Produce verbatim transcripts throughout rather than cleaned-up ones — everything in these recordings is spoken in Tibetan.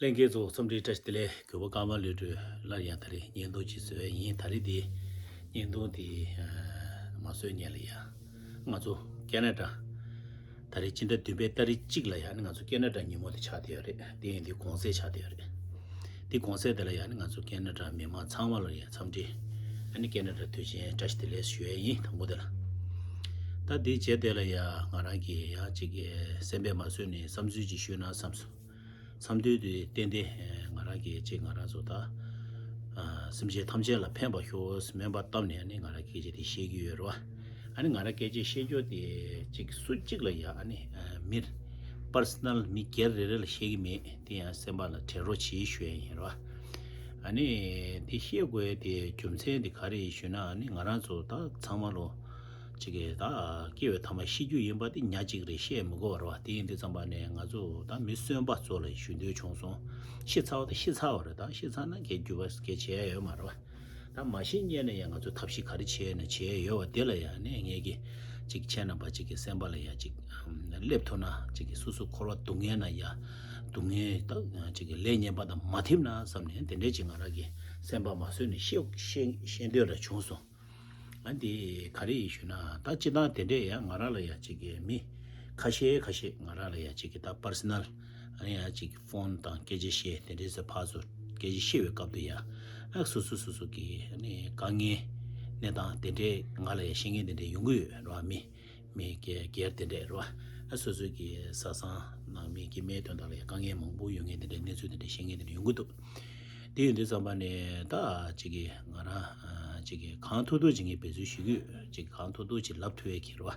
ལྷན་རྒྱས་ཚོ་འཚམས་འདྲི་བཀྲ་ཤིས་བདེ་ལེགས། གུས་པ་ཀརྨ་ལོས་སྒྲོལ་ལགས། ཡང་ད་རེས་བརྙན་ཐུང་ཅིག་བཟོས་ཡིན། ད་རེས་འདི་བརྙན་ཐུང་འདི་མ་བཟོས་སྔོན་ལ་ཡ་ང་ཚོ་ཁེ་ན་ཌ་ད་རེས་སྤྱི་ཟླ་བདུན་པའི་ཏ་རིག་གཅིག་ལ་ཡ་ནི་ང་ཚོ་ཁེ་ན་ཌ་ཉིན་མོ་དེ་ཆགས་བསྡད་ཡོད་རེད། དེ་ཡིན་དུས་གུང་སེང་ཆགས་བསྡད་ཡོད་རེད། དེ་གུང་སེང་དེ་ལ་ཡ་ནི་ང་ཚོ་ཁེ་ན་ཌ་མི་མང་ཚང་མ་ལ་ཡ་འཚམས་འདྲི་ཨ་ནི་ཁེ་ན་ཌ་དུས་ཆེན་བཀྲ་ཤིས་བདེ་ལེགས་ཞུ་ཡས་ཡིན། དང་པོ་དེ་ལ། ད་དེའི་རྗེས་དེ་ལ་ཡ་ང་རང་གིས་ཡང་གཅིག་གི་སེམས་པས་མ་བཟོད་ནས་བསམ་ཚུལ་ཅིག་ཞུས་ན་བསམ་སོང་། བསམ་འདུན་དེ་ཏན་ཏན་ང་རང་གིས་གཅིག་ང་རང་ཚོ་ད་སེམས་ཅན་ཐམས་ཅད་ལ་ཕན་པ་ཤོག་སྨན་པ་བཏབ་ནས་ཨ་ནི་ང་རང་སྐད་ཆ་དེ་བཤད་ཀྱི་ཡོད་རེད་བ། ཨ་ནི་ང་རང་སྐད་ཆ་བཤད་རྒྱུ་དེ་གཅིག་སུ་གཅིག་ལ་ཡ་ཨ་ནི་མི་པར་སོ་ནལ་མི་སྒེར་རེ་རེ་ལ་བཤད་ཀྱི་མེད། དེ་ཡང་སེམས་པ་ལ་དྲན་རོགས་བྱེད་ཞུ་ཡས་ཡིན་རེད་བ། ཨ་ནི་དེ་བཤད་དགོས་དེ་རྒྱུ་མཚན་དེ་ག་རེ་ཡིན་ཞུས་ན་ཨ་ནི་ང་རང་ཚོ་ད་ཚང་མ་ལོ། གཅིག་གིས་ད་སྐྱེ་བའི་ཐ་མ་ཤི་རྒྱུ་ཡིན་པ་དེ་ཉག་གཅིག་རེད། བཤད་མི་དགོས་པ་རེད་བ། དེ་ཡིན་དུས་ཙམ་པ་ནས་ང་ཚོ་ད་མི་གསོན་པ་ཚོ་ལ་ཞུ་འདོད་བྱུང་སོང་། ཤི་ཚར་བ་དེ་ཤི་ཚར་བ་རེད། ད་ཤི་ཚར་ན་སྐད་འགྱུར་བ་སྐད་བྱེད་ཡ་ཡོད་མ་རེད་བ། ད་མ་ཤི་སྔོན་ནས་ཡང་ང་ཚོ་ཐབས་ཤེས་ག་རེ་བྱས་ན་བྱེད་ཡ་ཡོད་བ། དེ་ལ་ཡང་ནས་ངེད་ཀྱིས་གཅིག་ཁྱེད་རྣམ་པ་གཅིག་གི་སེམས་པ་ལ་ཡང་གཅིག་སླེབས་ཐུབ་ན། གཅིག་གི་སོ་སོ་འཁོར་བ་སྡུག་བསྔལ་ན་ཡ་སྡུག་བསྔལ་ད་གཅིག་གི་ལས་ངན་པ་དང་མ་ཐིམ་ན་བསམ་ནས་དེ་འདྲས་ཅིག་ང་རང་གི་སེམས་པ་མ་བཟོད་ནས་བཤད་བཤད་བཤད་འདོད་ལ་བྱུང་སོང་། ཨ་འདི་ག་རེ་ཡིན་ཞུ་ན་ད་སྤྱི་བཏང་དེ་འདྲས་ཡང་ང་རང་ལ་ཡང་གཅིག་གི་མི་ཁ་ཤས་ཁ་ཤས་ང་རང་ལ་ཡང་གཅིག་གི་ད་པར་སོ་ནལ་ཨ་ནི་ཡང་གཅིག་གི་ཕོན་དང་སྐད་ཆ་བཤད་དེ་འདྲས་ཟེར་ཕར་ཚུར་སྐད་ཆ་བཤད་པའི་སྐབས་དུ་ཡང་ཨ་སོ་སོ་སོ་སོ་གི་ཨ་ནི་དཀའ་ངལ་གནས་སྟངས་དེ་འདྲས་ང་ལ་ཡང་བཤད་མཁན་དེ་འདྲས་ཡོང་གི་ཡོད་རེད་བ། མི་མི་སྒེར་སྒེར་དེ་འདྲས་རེད་བ། ཨ་སོ་སོ་གི་བཟའ་ཚང་ནང་མི་སྐྱེ་དམན་དོན་དག་ལ་ཡང་དཀའ་ངལ་མང་པོ་ཡོད་མཁན་དེ་འདྲས་གནས་ཚུལ་དེ་འདྲས་བཤད་མཁན་དེ་འདྲས་ཡོང་གི་འདུག་དེ་ཡིན་དུས་ཙམ་པ་ནས་ད་གཅིག་གི་ང་རང་གཅིག་གི་གང་ཐུབ་ཐུབ་ཅིག་ངས་འབད་བརྩོན་ཞུ་གི་ཡོད། གཅིག་གང་ཐུབ་ཐུབ་ཅིག་ལབ་ཐུབ་ཡས་ཀྱི་རེད་བ།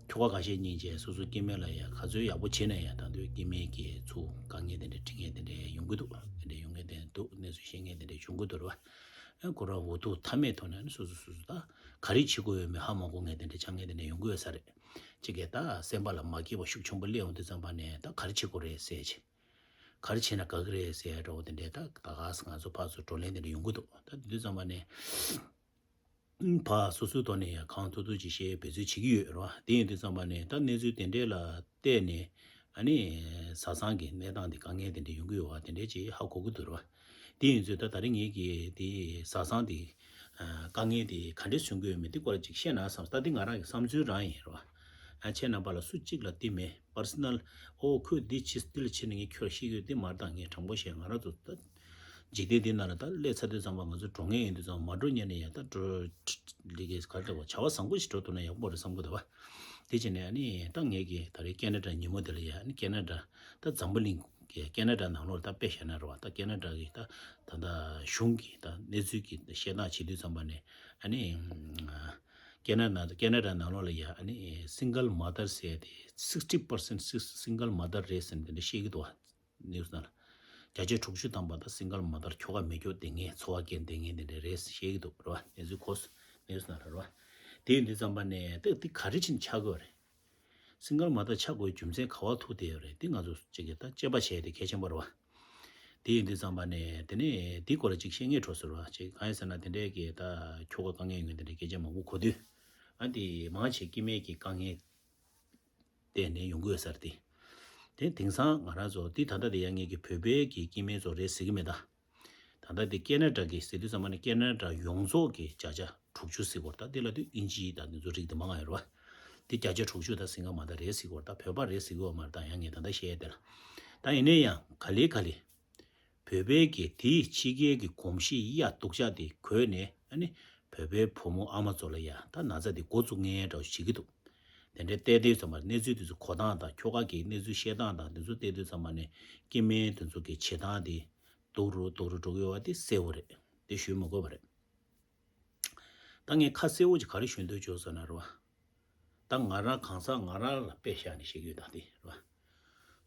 ཁྱོ་ག་ཁ་ཤས་གཉིས་བྱས་སོ་སོ་སྐྱེ་དམན་ལ་ཡང་ག་ཚོད་ཡག་པོ་བྱས་ན་ཡང་ད་དུང་སྐྱེ་དམན་གྱི་ཚུ་དཀའ་ངལ་དེ་འདྲ་འཕྲད་མཁན་དེ་འདྲ་ཡོང་གི་འདུག་དེ་འདྲ་ཡོང་མཁན་དེ་འདུག་གནས་ཚུལ་བཤད་མཁན་དེ་འདྲ་བྱུང་གི་འདུག་རེད་བ། ཁོ་རང་འུ་ཐུག་མཐའ་མའི་ཐོག་ནས་ནི་སོ་སོ་སོ་སོ་ད་ག་རེ་བྱེད་དགོས་ཡོད་མེད་ཧ་མ་གོ་མཁན་དེ་འདྲ་ཆགས་མཁན་དེ་འདྲ་ཡོང་གི་ཡོད་ས་རེད། གཅིག་གིས་ད་སེམས་པ་ལ་མ་སྐྱིད་པ་ཤུགས་ཆེན་པོ་སླེབས་ཡོང་དུས་ཙམ་པ་ནས་ད་ག་རེ་བྱེད་དགོས་རེད་ཟེར་བྱས། ག་རེ་བྱས་ན་དགའ་གི་རེད་ཟེར་ཡ་འདྲ་བོ་དེ་འདྲས་ད་ད་ག་ས་ང་ཚོ་ཕར་ཚུར་བགྲོ་གླེང་དེ་འདྲ་ཡོང་གི་འདུག་ད་དེ་དུས་ཙམ་པ་ནས་ཕར་སོ་སོའི་ཐོག་ནས་ཡང་གང་ཐུབ་ཐུབ་ཅིག་བཤད་འབད་བརྩོན་བྱེད་ཀྱི་ཡོད་རེད་བ། དེ་ཡིན་དུས་ཙམ་པ་ནས་ད་གནས་ཚུལ་དེ་འདྲས་ལ་བལྟས་ནས་ཨ་ནི་བཟའ་ཚང་གི་གནས་སྟངས་དེ་དཀའ་ངལ་དེ་འདྲས་ཡོང་གི་ཡོད་བ་དེ་འདྲས་ཅིག་ཧ་གོ་གི་འདུག་རེད་བ། དེ་ཡིན་ཚུལ་ད་ད་རིང་ངེད་ཀྱིས་དེ་བཟའ་ཚང་དེ་དཀའ་ངལ་དེ་ག་འདྲས་བཟོ་གི་ཡོད་མེད་དེ་སྐོར་ཅིག་བཤད་ན་བསམ། ད་དེ་ང་རང་གི་བསམ་ཚུལ་རང་ཡིན་རེད་བ། ཨ་ཁྱེད་རྣམ་པ་ལ་སུ་གཅིག་ལ་དེ་མེད། པར་སོ་ནལ། ཨོ་ཁོས་འདི་བྱས་འདི་ལ་བྱས་ནས་ངས་ཁྱོད་ལ་བཤད་ཀྱི་ཡོད་དེ་མ་རེད། ད་ངས་དྲང་པོ་བཤད། ང་རང་ཚོ་ད་འཇིག་རྟེན་འདི་ནང་ལ་ད་སླེབས་ཚར་དུས་ཙམ་པ་ང་ཚོ་འགྲོ་མཁན་ཡིན་དུས་ཙམ་པ་མ་འགྲོ་སྔོན་ནས་ཡང་ད་འགྲོ་ལི་གེ་ག་རེ་བྱ་བ་བཟང་པོ་ཞིག་འགྲོ་ཐུབ་ན་ཡག་པོ་རེད་བསམ་གི་འདུག་བ། དེ་བྱས་ནས་ཨ་ནི་ད་ངས་ཀྱི་ད་རེས་ཁེ་ན་ཌ་ཉིན་མོ་དེ་ལ་ཡ་ཨ་ནི་ཁེ་ན་ཌ་ད་འཛམ་བུ་གླིང་གི་ཁེ་ན་ཌ་ནང་ལོགས་ལ་ད་དཔེ་བཞག་ན་རེད་བ། ད་ཁེ་ན་ཌ་གི་ད་ད་ད་གཞུང་གི་ད་གནས་ཚུལ་གྱི་བཤད་སྟངས་བྱེད་དུས་ཙམ་པ་ནས་ཨ་ནི་ཁེ་ན་ཌ་ཁེ་ན་ཌ་ནང་ལོགས་ལ་ཡ་ཨ་ནི་སིང་གལ་མ་དར་ཟེར་ཏེ་sixty percent སིང་གལ་མ་དར་རེད་ཟེར་ནས་དེ་འདྲ་བཤད་ཀྱི་འདུག་བ། ནིའུ་སི་ནང་ལ་བརྒྱ་ཆ་དྲུག་ཅུ་ཐམ་པ་ད་སིང་གལ་མ་དར་ཁྱོ་ག་མེད་རྒྱུ་དེ་ངས་འཚོ་བ་སྐྱེལ་བསྡད་མཁན་དེ་འདྲ་རེད་ཟེར་བཤད་ཀྱི་འདུག་རེད་བ། གནས་ཚུལ་གོ་སོང་ནིའུ་སི་ནང་ལ་རེད་བ། དེ་ཡིན་དུས་ཙམ་པ་ནས་ད་འདི་ག་རེ་བྱས་ནས་ཆགས་དགོས་རེད། སིང་གལ་མ་དར་ཆགས་དགོས་རྒྱུ་མཚན་ག་བ་ཐུག་བསྡད་ཡོད་རེད། འདི་ང་ཚོ་གཅིག་གིས་ད་དཔྱད་པ་བྱས་ཏེ་གལ་ཆེན་པོ་རེད་བ། དེ་ཡིན་དུས་ཙམ་པ་ནས་དེ་ནས་འདི་སྐོར་ལ་ཅིག་བཤད་ངེས་འགྲོ་ཟེར་བ་ཅིག་གང་ཡིན་ཟེར་ན་དེ་འདྲའི་གི་ད་ཁྱོ་ག་དཀའ་ངལ་ཡོད་མཁན་དེ་འདྲའི་སྐད་ཆ་མང་པོ་གོ་དུས་ཨ་འདི་མང་ཆེ་སྐྱེ་དམན་གྱི་དཀའ་ངལ་བརྟེན་ནས་ཡོང་གི་ཡོད་ས་རེད་དེ། དེ་དེང་སང་ང་རང་ཚོ་འདི་ད་ལྟ་དེ་ཡ་ངེད་ཀྱི་བོད་པའི་གི་སྐྱེ་དམན་ཚོ་རེད་ཟེར་གི་མེད་ད། ད་ལྟ་དེ་ཁེ་ན་ཌ་གི་ཟེར་དུས་ཙམ་པ་ནི་ཁེ་ན་ཌ་ཡོངས་རྫོགས་ཀྱི་བརྒྱ་ཆ་དྲུག་ཅུ་ཟེར་གོ་རེད། ད་དེ་ལ་དུས་ཨིན་ཇི་དང་དེ་ཚོ་རིགས་དེ་མང་ང་ཡོད་རེད་བ། དེ་བརྒྱ་ཆ་དྲུག་ཅུ་ད་སིང་གལ་མ་དར་རེད་ཟེར་གོ་རེད། ད་བོད་པ་རེད་ཟེར་གོ་མ་རེད། ད་ཡང་ངས་ད་ལྟ་བཤད་ཡ་དེ་ལ། ད་ཡིན་ན་ཡང་ག་ལེ་ག་ལེ། བོད་པའི་གི་དེའི་ཕྱི་རྒྱལ་གྱི་གོམས་གཤིས་ཡ་སྡུག་ཅག་དེ་གོས་ནས་ཨ་ནི་བོད་པའི་བུ་མོ་ཨ་མ་ཚོ་ལ་ཡ་ད་ན་ཚ་དེ་འགོ་བཙུགས་མཁན་འདྲ་བོ་བྱེད་ཀྱི་འདུག་དེ་འདྲའི་བལྟས་དུས་ཙམ་པ་གནས་ཚུལ་དེ་ཚོ་གོ་སྟངས་དང་ཁྱོ་ག་གི་གནས་ཚུལ་བཤད་སྟངས་དང་དེ་ཚོ་བལྟས་དུས་ཙམ་པ་ནས་སྐྱེ་དམན་དེ་ཚོ་གི་བྱེད་སྟངས་དེ་སྡུག་རུ་སྡུག་རུ་འགྲོ་གི་ཡོད་པ་དེ་གསལ་པོ་རེད། དེ་ཞུ་མི་དགོས་པ་རེད། ད་ངས་ཁ་གསལ་པོ་ཅིག་ག་རེ་ཞུ་འདོད་བྱུང་ཟེར་ན་རེད་བ། ད་ང་རང་གང་ཟག་ང་རང་ལ་དཔེ་བཞག་ནས་བཤད་ཀྱི་ཡོད་ད་དེ་རེད་བ།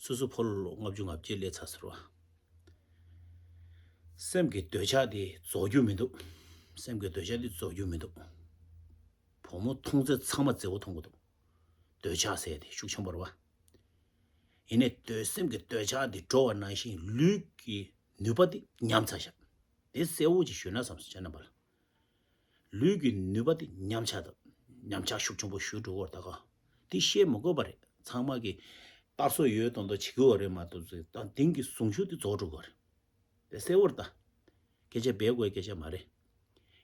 སོ་སོ་ཕོ་ལོ་ལོ་ལྔ་བཅུ་ང་བརྒྱད་སླེབས་ཚར་ཟེར་བ། སེམས་ཀྱི་འདོད་ཆགས་དེ་རྫོགས་རྒྱུ་མི་འདུག་སེམས་ཀྱི་འདོད་ཆགས་དེ་རྫོགས་རྒྱུ་མི་འདུག་བུ་མོ་མཐོང་ཚེ་ཚང་མ་མཛེས་པོ་མཐོང་གི་འདུག་འདོད་ཆགས་ཟེར་དེ་ཤུགས་ཆེན་པོ་རེད་བ། ཡིན་ནའི་འདོད་སེམས་ཀྱི་འདོད་ཆགས་དེ་འགྲོ་བ་ནང་བཞིན་ལུས་ཀྱི་ནུས་པ་དེ་ཉམས་ཚར་ཤག་དེ་གསལ་པོ་ཅིག་ཞུས་ན་བསམ་སོང་ཁྱེད་རྣམ་པ་ལ། ལུས་ཀྱི་ནུས་པ་དེ་ཉམས་ཆག་དང་ཉམས་ཆག་ཤུགས་ཆེན་པོ་ཞུ་འགྲོ་གི་ཡོད་རེད་ད་ག་དེ་བཤད་མི་དགོས་པ་རེད། ཚང་མ་གི་ ལྟར་སྲོལ་ཡོད་མདོག་མདོག་བྱེད་ཀྱི་ཡོད་རེད་མ་གཏོགས་ད་དེང་གི་གཟུངས་གཞུག་དེ་རྫོགས་འགྲོ་གི་རེད། དེ་གསལ་བོར་ལྟ། སྐད་ཆ་སྦས་དགོས་སྐད་ཆ་མ་རེད།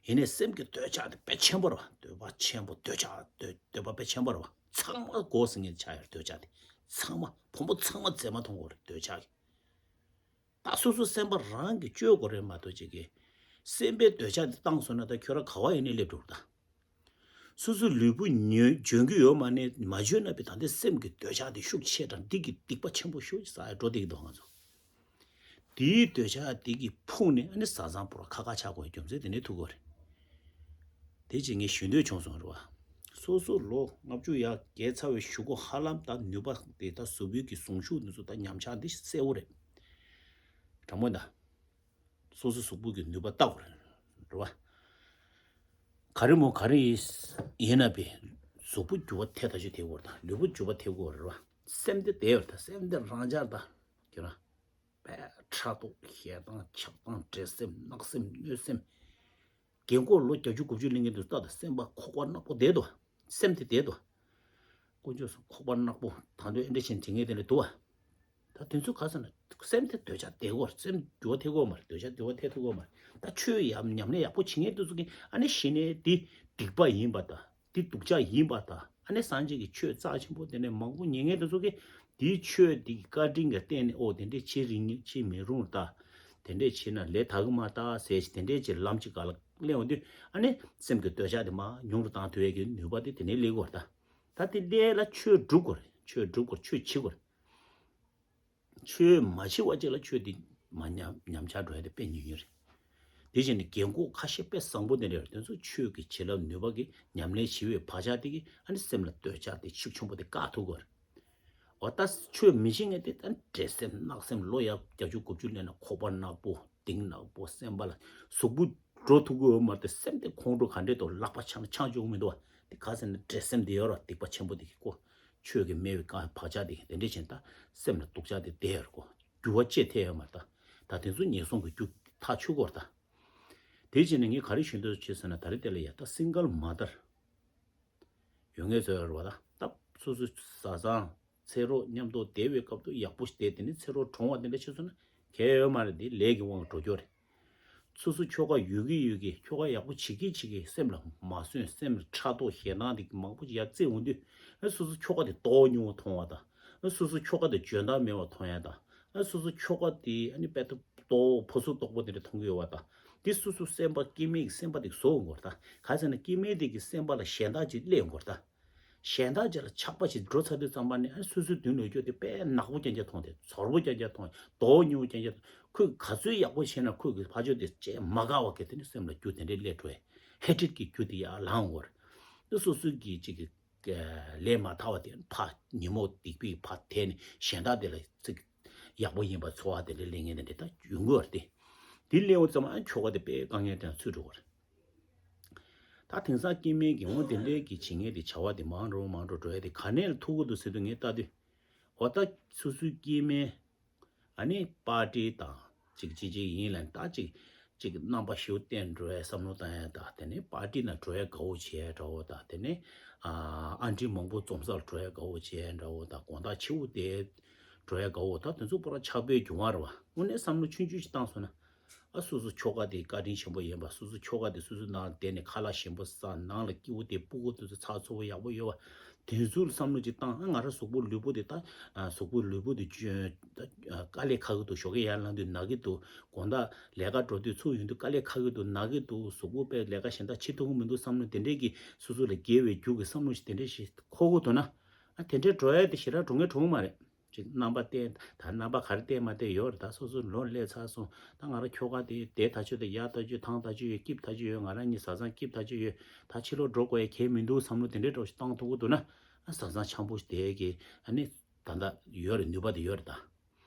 ཡིན་ནའི་སེམས་ཀྱི་འདོད་ཆགས་དེ་དཔེ་ཆེན་པོ་རེད་བ། འདོད་པ་ཆེན་པོ། འདོད་ཆགས་འདོད་འདོད་པ་དཔེ་ཆེན་པོ་རེད་བ། ཚང་མ་དགོས་ཟེར་མཁན་ཆགས་ཡོད་རེད། འདོད་ཆགས་དེ་ཚང་མ་བུ་མོ་ཚང་མ་མཛེས་མ་མཐོང་གི་རེད། འདོད་ཆགས་ཀྱི། ད་སོ་སོ་སེམས་པ་རང་གིས་བཅོས་དགོས་རེད་མ་གཏོགས་ཅིག་གིས་སེམས་པའི་འདོད་ཆགས་དེ་བཏང་སོང་ན་ད་ཁྱོད་རང་ག་བ་ཡིན་ནའི་སླེབས་འགྲོ་གི་རེད་ད། སོ་སོའི་ལུས་པོ་ཉོན་འཇོན་གྱི་ཡོད་མ་ནས་མ་འཇོན་ན་པའི་ད་ལྟའི་སེམས་ཀྱི་འདོད་ཆགས་དེ་ཤུགས་ཆེ་དྲགས་འདི་གི་སྡིག་པ་ཆེན་པོ་ཤུགས་ཆེ་ས་ཡ་འགྲོ་བསྡད་ཀྱི་འདུག་ང་ཚོ། དེའི་འདོད་ཆགས་དེ་གི་ཕུང་ནས་ཨ་ནི་བཟའ་ཚང་པོ་ར་ཁ་ཁ་ཆགས་དགོས་རྒྱུ་མཚན་དེ་ནས་ཐུག་གི་རེད། དེ་ཅིག་ངས་ཞུ་འདོད་བྱུང་སོང་རེད་བ། སོ་སོ་ལོ་ལྔ་བཅུ་ཡར་བརྒལ་ཚར་བའི་གཞུག་གུ་ཧ་ལམ་ད་ནུས་པ་དེ་ད་གཟུགས་པོའི་གི་གཟུངས་གཞུག་འདི་ཚོ་ད་ཉམས་ཆག་འདི་གསལ་བོ་རེད། དྲང་མོ་ད། སོ་སོ་གཟུགས་པོ་གི་ནུས་པ་བལྟ་དགོས་རེད་བ། ག་རེ་མོ་ག་རེ་ཡིན་ན་པའི་གཟུགས་པོ་འགྱུར་བ་ཐེབས་ཐག་ཆོད་ཐེབས་དགོས་རེད་ད། ལུས་པོ་འགྱུར་བ་ཐེབས་དགོས་རེད་བ། སེམས་དེ་བདེ་བར་ད། སེམས་དེ་རང་འཇགས་ད། ཁྱོད་རང་པས་ཕྲག་དོག་ཞེ་སྡང་ཆགས་སྡང་འདྲེ་སེམས་བརྣག་སེམས་གནོད་སེམས། རྒན་གོག་ལོ་བརྒྱད་ཅུ་དགུ་བཅུ་སླེབས་མཁན་དེ་ཚོ་ལྟ་དང་། སེམས་པ་ཁོག་པ་ནག་པོ་བསྡད་འདུག་སེམས་དེ་བསྡད་འདུག་དཀོན་མཆོག་གསུམ་ཁོག་པ་ནག་པོ་ད་དུང་ཨེ་འདྲ་བྱས་བྱེད་མཁན་དེ་འདྲ་འདུག་བ། ད་དེ་ཚོ་ག་ཟེར་ན་སེམས་དེ་འདོད་ཆགས་བསྡད་ཀྱི་ཡོད་རེད། སེམས་འགྱུར་བ་ཐེབས་ཀྱི་ཡོད་མ་རེད། འདོད་ཆགས་འགྱུར་བ་ཐེབས་ཐུབ་ཀྱི་ཡོད་མ་རེད། ད་ཆོས་ཡ་ཉམས་ལེན་ཡག་པོ་བྱེད་མཁན་དེ་ཚོ་གིས་ཨ་ནི་གཞི་ནས་འདི་སྡིག་པ་ཡིན་པ་དང་། འདི་སྡུག་ཅག་ཡིན་པ་དང་། ཨ་ནི་སངས་རྒྱས་ཀྱི་ཆོས་རྩ་ཆེན་པོ་དེ་འདྲ་མང་པོ་ཉན་མཁན་དེ་ཚོ་གིས་འདིའི་ཆོས་འདི་གི་བཀའ་དྲིན་གྱི་སྟེང་ནས་ཨོ་དེ་འདྲས་བྱེད་རིང་བྱེད་མི་རུང་ད། དེ་འདྲས་བྱེད་ན་ལས་དག་གི་མ་ད་ཟེར་ཞིག་དེ་འདྲས་ཀྱི་ལམ་གཅིག་ག་ལ་གླེང་འོང་དུས་ཨ་ནི་སེམས་ཀྱི་འདོད་ཆགས་དེ་མར་ཉུང་རུ་བཏང་ཐུབ་ཡས་ཀྱི་ནུས་པ་དེ་དེ་ནས་སླེབས་ཀྱི་ཡོད་རེད་ད། ད་དེ་སླེབས་ལ་ཆོས་སྒྲུབ་དགོས་རེད། ཆོས་སྒྲུབ་དགོས་རེད། ཆོས་བྱེད་དགོས་རེད། ཆོས་མ་བྱེད་པ་ཅིག་ལ་ཆོས་འདི་མ་ཉམས་ཉམས་ཆག་འགྲོ་ཡ་དེ་དཔེ་ཉུང་ཉུང་རེད། དེ་བཞིན་ནི་རྒན་གོག་ཁ་ཤས་དཔེ་བཟང་པོ་དེ་འདྲ་ཡོད་རེད། དེ་ཚོ་ཆོས་ཀྱི་བྱིན་རླབས་ནུས་པ་གིས་ཉམས་ལེན་བྱེད་པའི་བག་ཆགས་དེ་གིས་ཨ་ནི་སེམས་ལ་འདོད་ཆགས་དེ་ཤུགས་ཆེན་པོ་དེ་བཀག་ཐུབ་ཀྱི་ཡོད་རེད། འོ་ད་ཆོས་མི་བྱེད་མཁན་དེ་ད་འདྲེ་སེམས་བརྣག་སེམས། ལོ་ཡ་བརྒྱད་ཅུ་དགུ་བཅུ་སླེབས་ན་ཁོག་པ་ནག་པོ་གཏིང་ནག་པོ། སེམས་པ་ལ་གཟུགས་པོ་འགྲོ་ཐུབ་ཀྱི་ཡོད་མ་རེད་དེ། སེམས་དེ་ཁོང་ཁྲོ་ག་འདྲས་དང་ལག་པ་འཆང་འཆང་བཅུག་མི་འདུག་བ། དེ་ག་ཟེར་ན་འདྲེ་སེམས་དེ་ཡོད་ར། སྡིག་པ་ཆེན་པོ་དེ་གིས་ཀོ། ཆོས་ཀྱི་སྨྲ་བའི་བཀའ་བག་ཆགས་དེ་དེ་འདྲས་བྱས་ན་ད་སེམས་ལ་སྡུག་ཅག་དེ་བསྡད་ཡོད་རེད་ཀོ། འགྱུར་བ་ཅི་ཐེབས་ཡོད་མ་རེད་ད། ད་དེ་ཚོ་ངན་སོང་གི་རྒྱུ་ཐག་ཆོད་ཀྱི་ཡོད་རེད་ད། དེ་བྱས་ནས་ངས་ག་རེ་ཞུ་འདོད་བྱས་ཟེར་ན་ད་རེས་དེ་ལ་ཡ་ད་སིང་གལ་མ་དར་ཡོད་ངེས་ཚོ་ཡོད་རེད་བ། ད་ད་སོ་སོ་བཟའ་ཚང་ཚེ་རོགས་མཉམ་དུ་བསྡད་པའི་སྐབས་དུ་ཡག་པོ་ཞིག་བསྡད། དེ་ནས་ཚེ་རོགས་གྲོངས་པ་དེ་འདྲ་བྱས་སོང་ན་གལ་ཡོད་མ་རེད། དེ་ལས་ཀྱི་དབང་གིས་འགྲོ་རྒྱུ་རེད། སོ་སོ་ཁྱོ་ག་ཡོད་ཀྱི་ཡོད་ཀྱི་ཁྱོ་ག་ཡག་པོ་བྱེད་ཀྱི་བྱེད་ཀྱི་སེམས་ལ་མ་བཟུང་། སེམས་ལ་ཕྲག་དོག་ཞེ་སྡང་དེ་མང་པོ་ཞིག་ཡར་བརྩིས་འོང་དུས་ཨ་སོ་སོ་ཁྱོ་ག་དེ་དོགས་ཉུང་བ་མཐོང་བ་དང་། ཨ་སོ་སོ་ཁྱོ་ག་དེ་འཇོན་ཐང་མེད་པ་མཐོང་ཡ་དང་། ཨ་སོ་སོ་ཁྱོ་ག་དེ་ཨ་ནི་དཔེ་ཐོབ་དོགས་ཕོ་སོ་དོག་པོ་དེ་འདྲ་མཐོང་གི་ཡོད་པ་དང་། དེ་སོ་སོ་སེམས་པ་སྐྱེ་དམན་གྱི་སེམས་པ་དེ་བཟོ་འོང་གི་རེད་ད། ག་ཟེར་ན་སྐྱེ་དམན་དེ་གི་སེམས་པ་ལ་གཞན་དག་ཅིག་སླེབས་འོང་གི་རེད་ད། གཞན་དག་ཅིག་ལ་ཆགས་པ་ཞིག་འགྲོ་ཚར་དུས་ཙམ་པ་ནས་ཨ་སོ་སོའི་མདུན་ལ་སྐྱོད་དེ་དཔེ་ནག་པོ་རྐྱང་རྐྱང་མཐོང་སྟེ་ཚོར་པོ་རྐྱང་རྐྱང་མཐོང་། དོགས་ཉུང་རྐྱང་རྐྱང་མཐོང་། ཁོས་ག་ཚོད་ཡག་པོ་བྱས་ན་ཁོས་གི་ཕ་ཆོས་དེ་བྱས་མ་དགའ་བ་གི་དེ་ནི་སེམས་ལ་རྒྱུ་དེ་འདྲའི་སླེབས་འགྲོ་ཡ། ཧེ་ཊེཌ་གི་རྒྱུ་དེ་ཡར་ལངས་འོང་གི་རེད། དེ་སོ་སོའི་གི་ཅིག་གི་ལས་མ་ཐར་བ་དེ་ཕ་ཉོན་མོངས་སྡིག་པའི་ཕ་དེ་ནི་གཞན་དག་དེ་ལ་ཅིག་ཡག་པོ་ཡིན་པ་ཚོར་བ་དེ་འདྲའི་སླེབས་མཁན་དེ་འདྲ་ད་ཡོང་གི་ཡོད་རེད་དེ། དེ་སླེབས་འོང་ཙམ་ཨ་ཁྱོ་ག་དེ་དཔེ་དཀའ་ངལ་དེ་ཚུད་འགྲོ་གི་རེད། ད་དེང་སང་སྐྱེ་དམན་གྱི་འོ་དེ་འདྲའི་གི་བྱེད་མཁན་དེ་བྱ་བ་དེ་མང་རུ་མང་རུ་འགྲོ་ཡ་དེ་ག་ནས་ལ་ཐུག་གི་འདུག་ཟེར་དུས་ངས་ལྟ་དུས། འོ་ད་སོ་སོའི་སྐྱེ་དམན་ཨ་ནི་པར་ཊི་དང་ཅིག་ཅིག་ཅིག་ཡིན་ལ་ད་ཅིག་ཅིག་རྣམ་པ་ཞེ་པོ་བསྟན་འགྲོ་ཡ་བསམ་བློ་བཏང་ཡ་ད། དེ་ནས་པར་ཊི་ནང་འགྲོ་ཡ་དགའ་བོ་བྱེད་ཡ་འདྲ་བོ་ད། དེ་ནས་ཨ་འདྲི་མང་པོ་འཛོམས་སར་འགྲོ་ཡ་དགའ་བོ་བྱེད་ཡ་འདྲ་བོ་ད། དགོང་དག་ཕྱི་པོ་དེ་འགྲོ་ཡ་དགའ་བོ་ད། དེ་ཚོ་པོ་ར་ཆགས་པའི་རྒྱུ་མ་རེད་བ། དངོས་གནས་བསམ་བློ་ཆུང་ཆུང་ཞིག་བཏང་སོང་ན། ཨ་སོ་སོ་ཁྱོ་ག་དེ་བཀའ་དྲིན་ཆེན་པོ་ཡིན་པ། སོ་སོ་ཁྱོ་ག་དེ་སོ་སོའི་ནང་བསྡད་ནས་ཁ་ལག་ཞིམ་པོ་ཟ། ནང་ལ་སྐྱིད་པོ་དེ་སྤུ་གུ་དེ་ཚོ་ཚགས་ཚུད་པོ་ཡག་པོ་ཡོད་པ། དེ་ཚོ་ལ་བསམ་བློ་ཅིག་བཏང་། ཨ་ང་རང་གཟུགས་པོ་ལུས་པོ་དེ་ད་གཟུགས་པོ་ལུས་པོ་དེ་དཀའ་ལས་ཁག་གི་འདུག་ཞོགས་ཀས་ཡར་ལངས་དུས་ན་གི་འདུག་དགོང་དག་ལས་ཀ་འགྲོ་དུས་ཚུར་ཡོང་དུས་དཀའ་ལས་ཁག་གི་འདུག་ན་གི་འདུག་གཟུགས་པོ་དཔེ་ལས་ཀ་གཞན་དག་བྱེད་ཐུབ་ཀྱི་མི་འདུག་བསམ་བློ་དེ་འདྲས་ཀྱིས་སོ་སོ་ལ་དགེ་བའི་རྒྱུ་གི་བསམ་བློ་ཞིག་དེ་འདྲས་ཞིག་འཁོར་གྱི་འདུག་ན། ཨ་དེ་འདྲས་འགྲོ་ཡ་དེ་ཞེ་དྲག་འགྲོ་མཁན་འགྲོ་གི་མ་རེད། ཅིག་རྣམ་པ་བསྟན། ད་རྣམ་པ་ག་རེ་བསྟན་མ་བསྟན་ཡོད་རེད། ད་སོ་སོ་ལོ་སླེབས་ཚར་སོང་། ད་ང་རང་ཁྱོ་ག་དེ་བསྡད་ཐག་ཆོད་དང་། ཡར་ཐག་ཆོད། ཐང་ཐག་ཆོད་ཡོད། སྐྱིད་ཐག་ཆོད་ཡོད། ང་རང་གཉིས་བཟའ་ཚང་སྐྱིད་ཐག་ཆོད་ཡོད། ད་ཕྱི་ལོགས་འགྲོ་དགོས་ཡ་གལ་མི་འདུག་བསམ་བློ་དེ་འདྲའི་འདྲ་བོ་ཞིག་བཏང་ཐུབ་ཀྱི་འདུག་ན། ཨ་བཟའ་ཚང་འཆམ་པོ་ཞིག་བསྡད་ཀྱི་ཨ་ནི་ད་ལྟ་ཡོད་རེད། ནུས་པ་དེ་ཡོད་རེད་ད།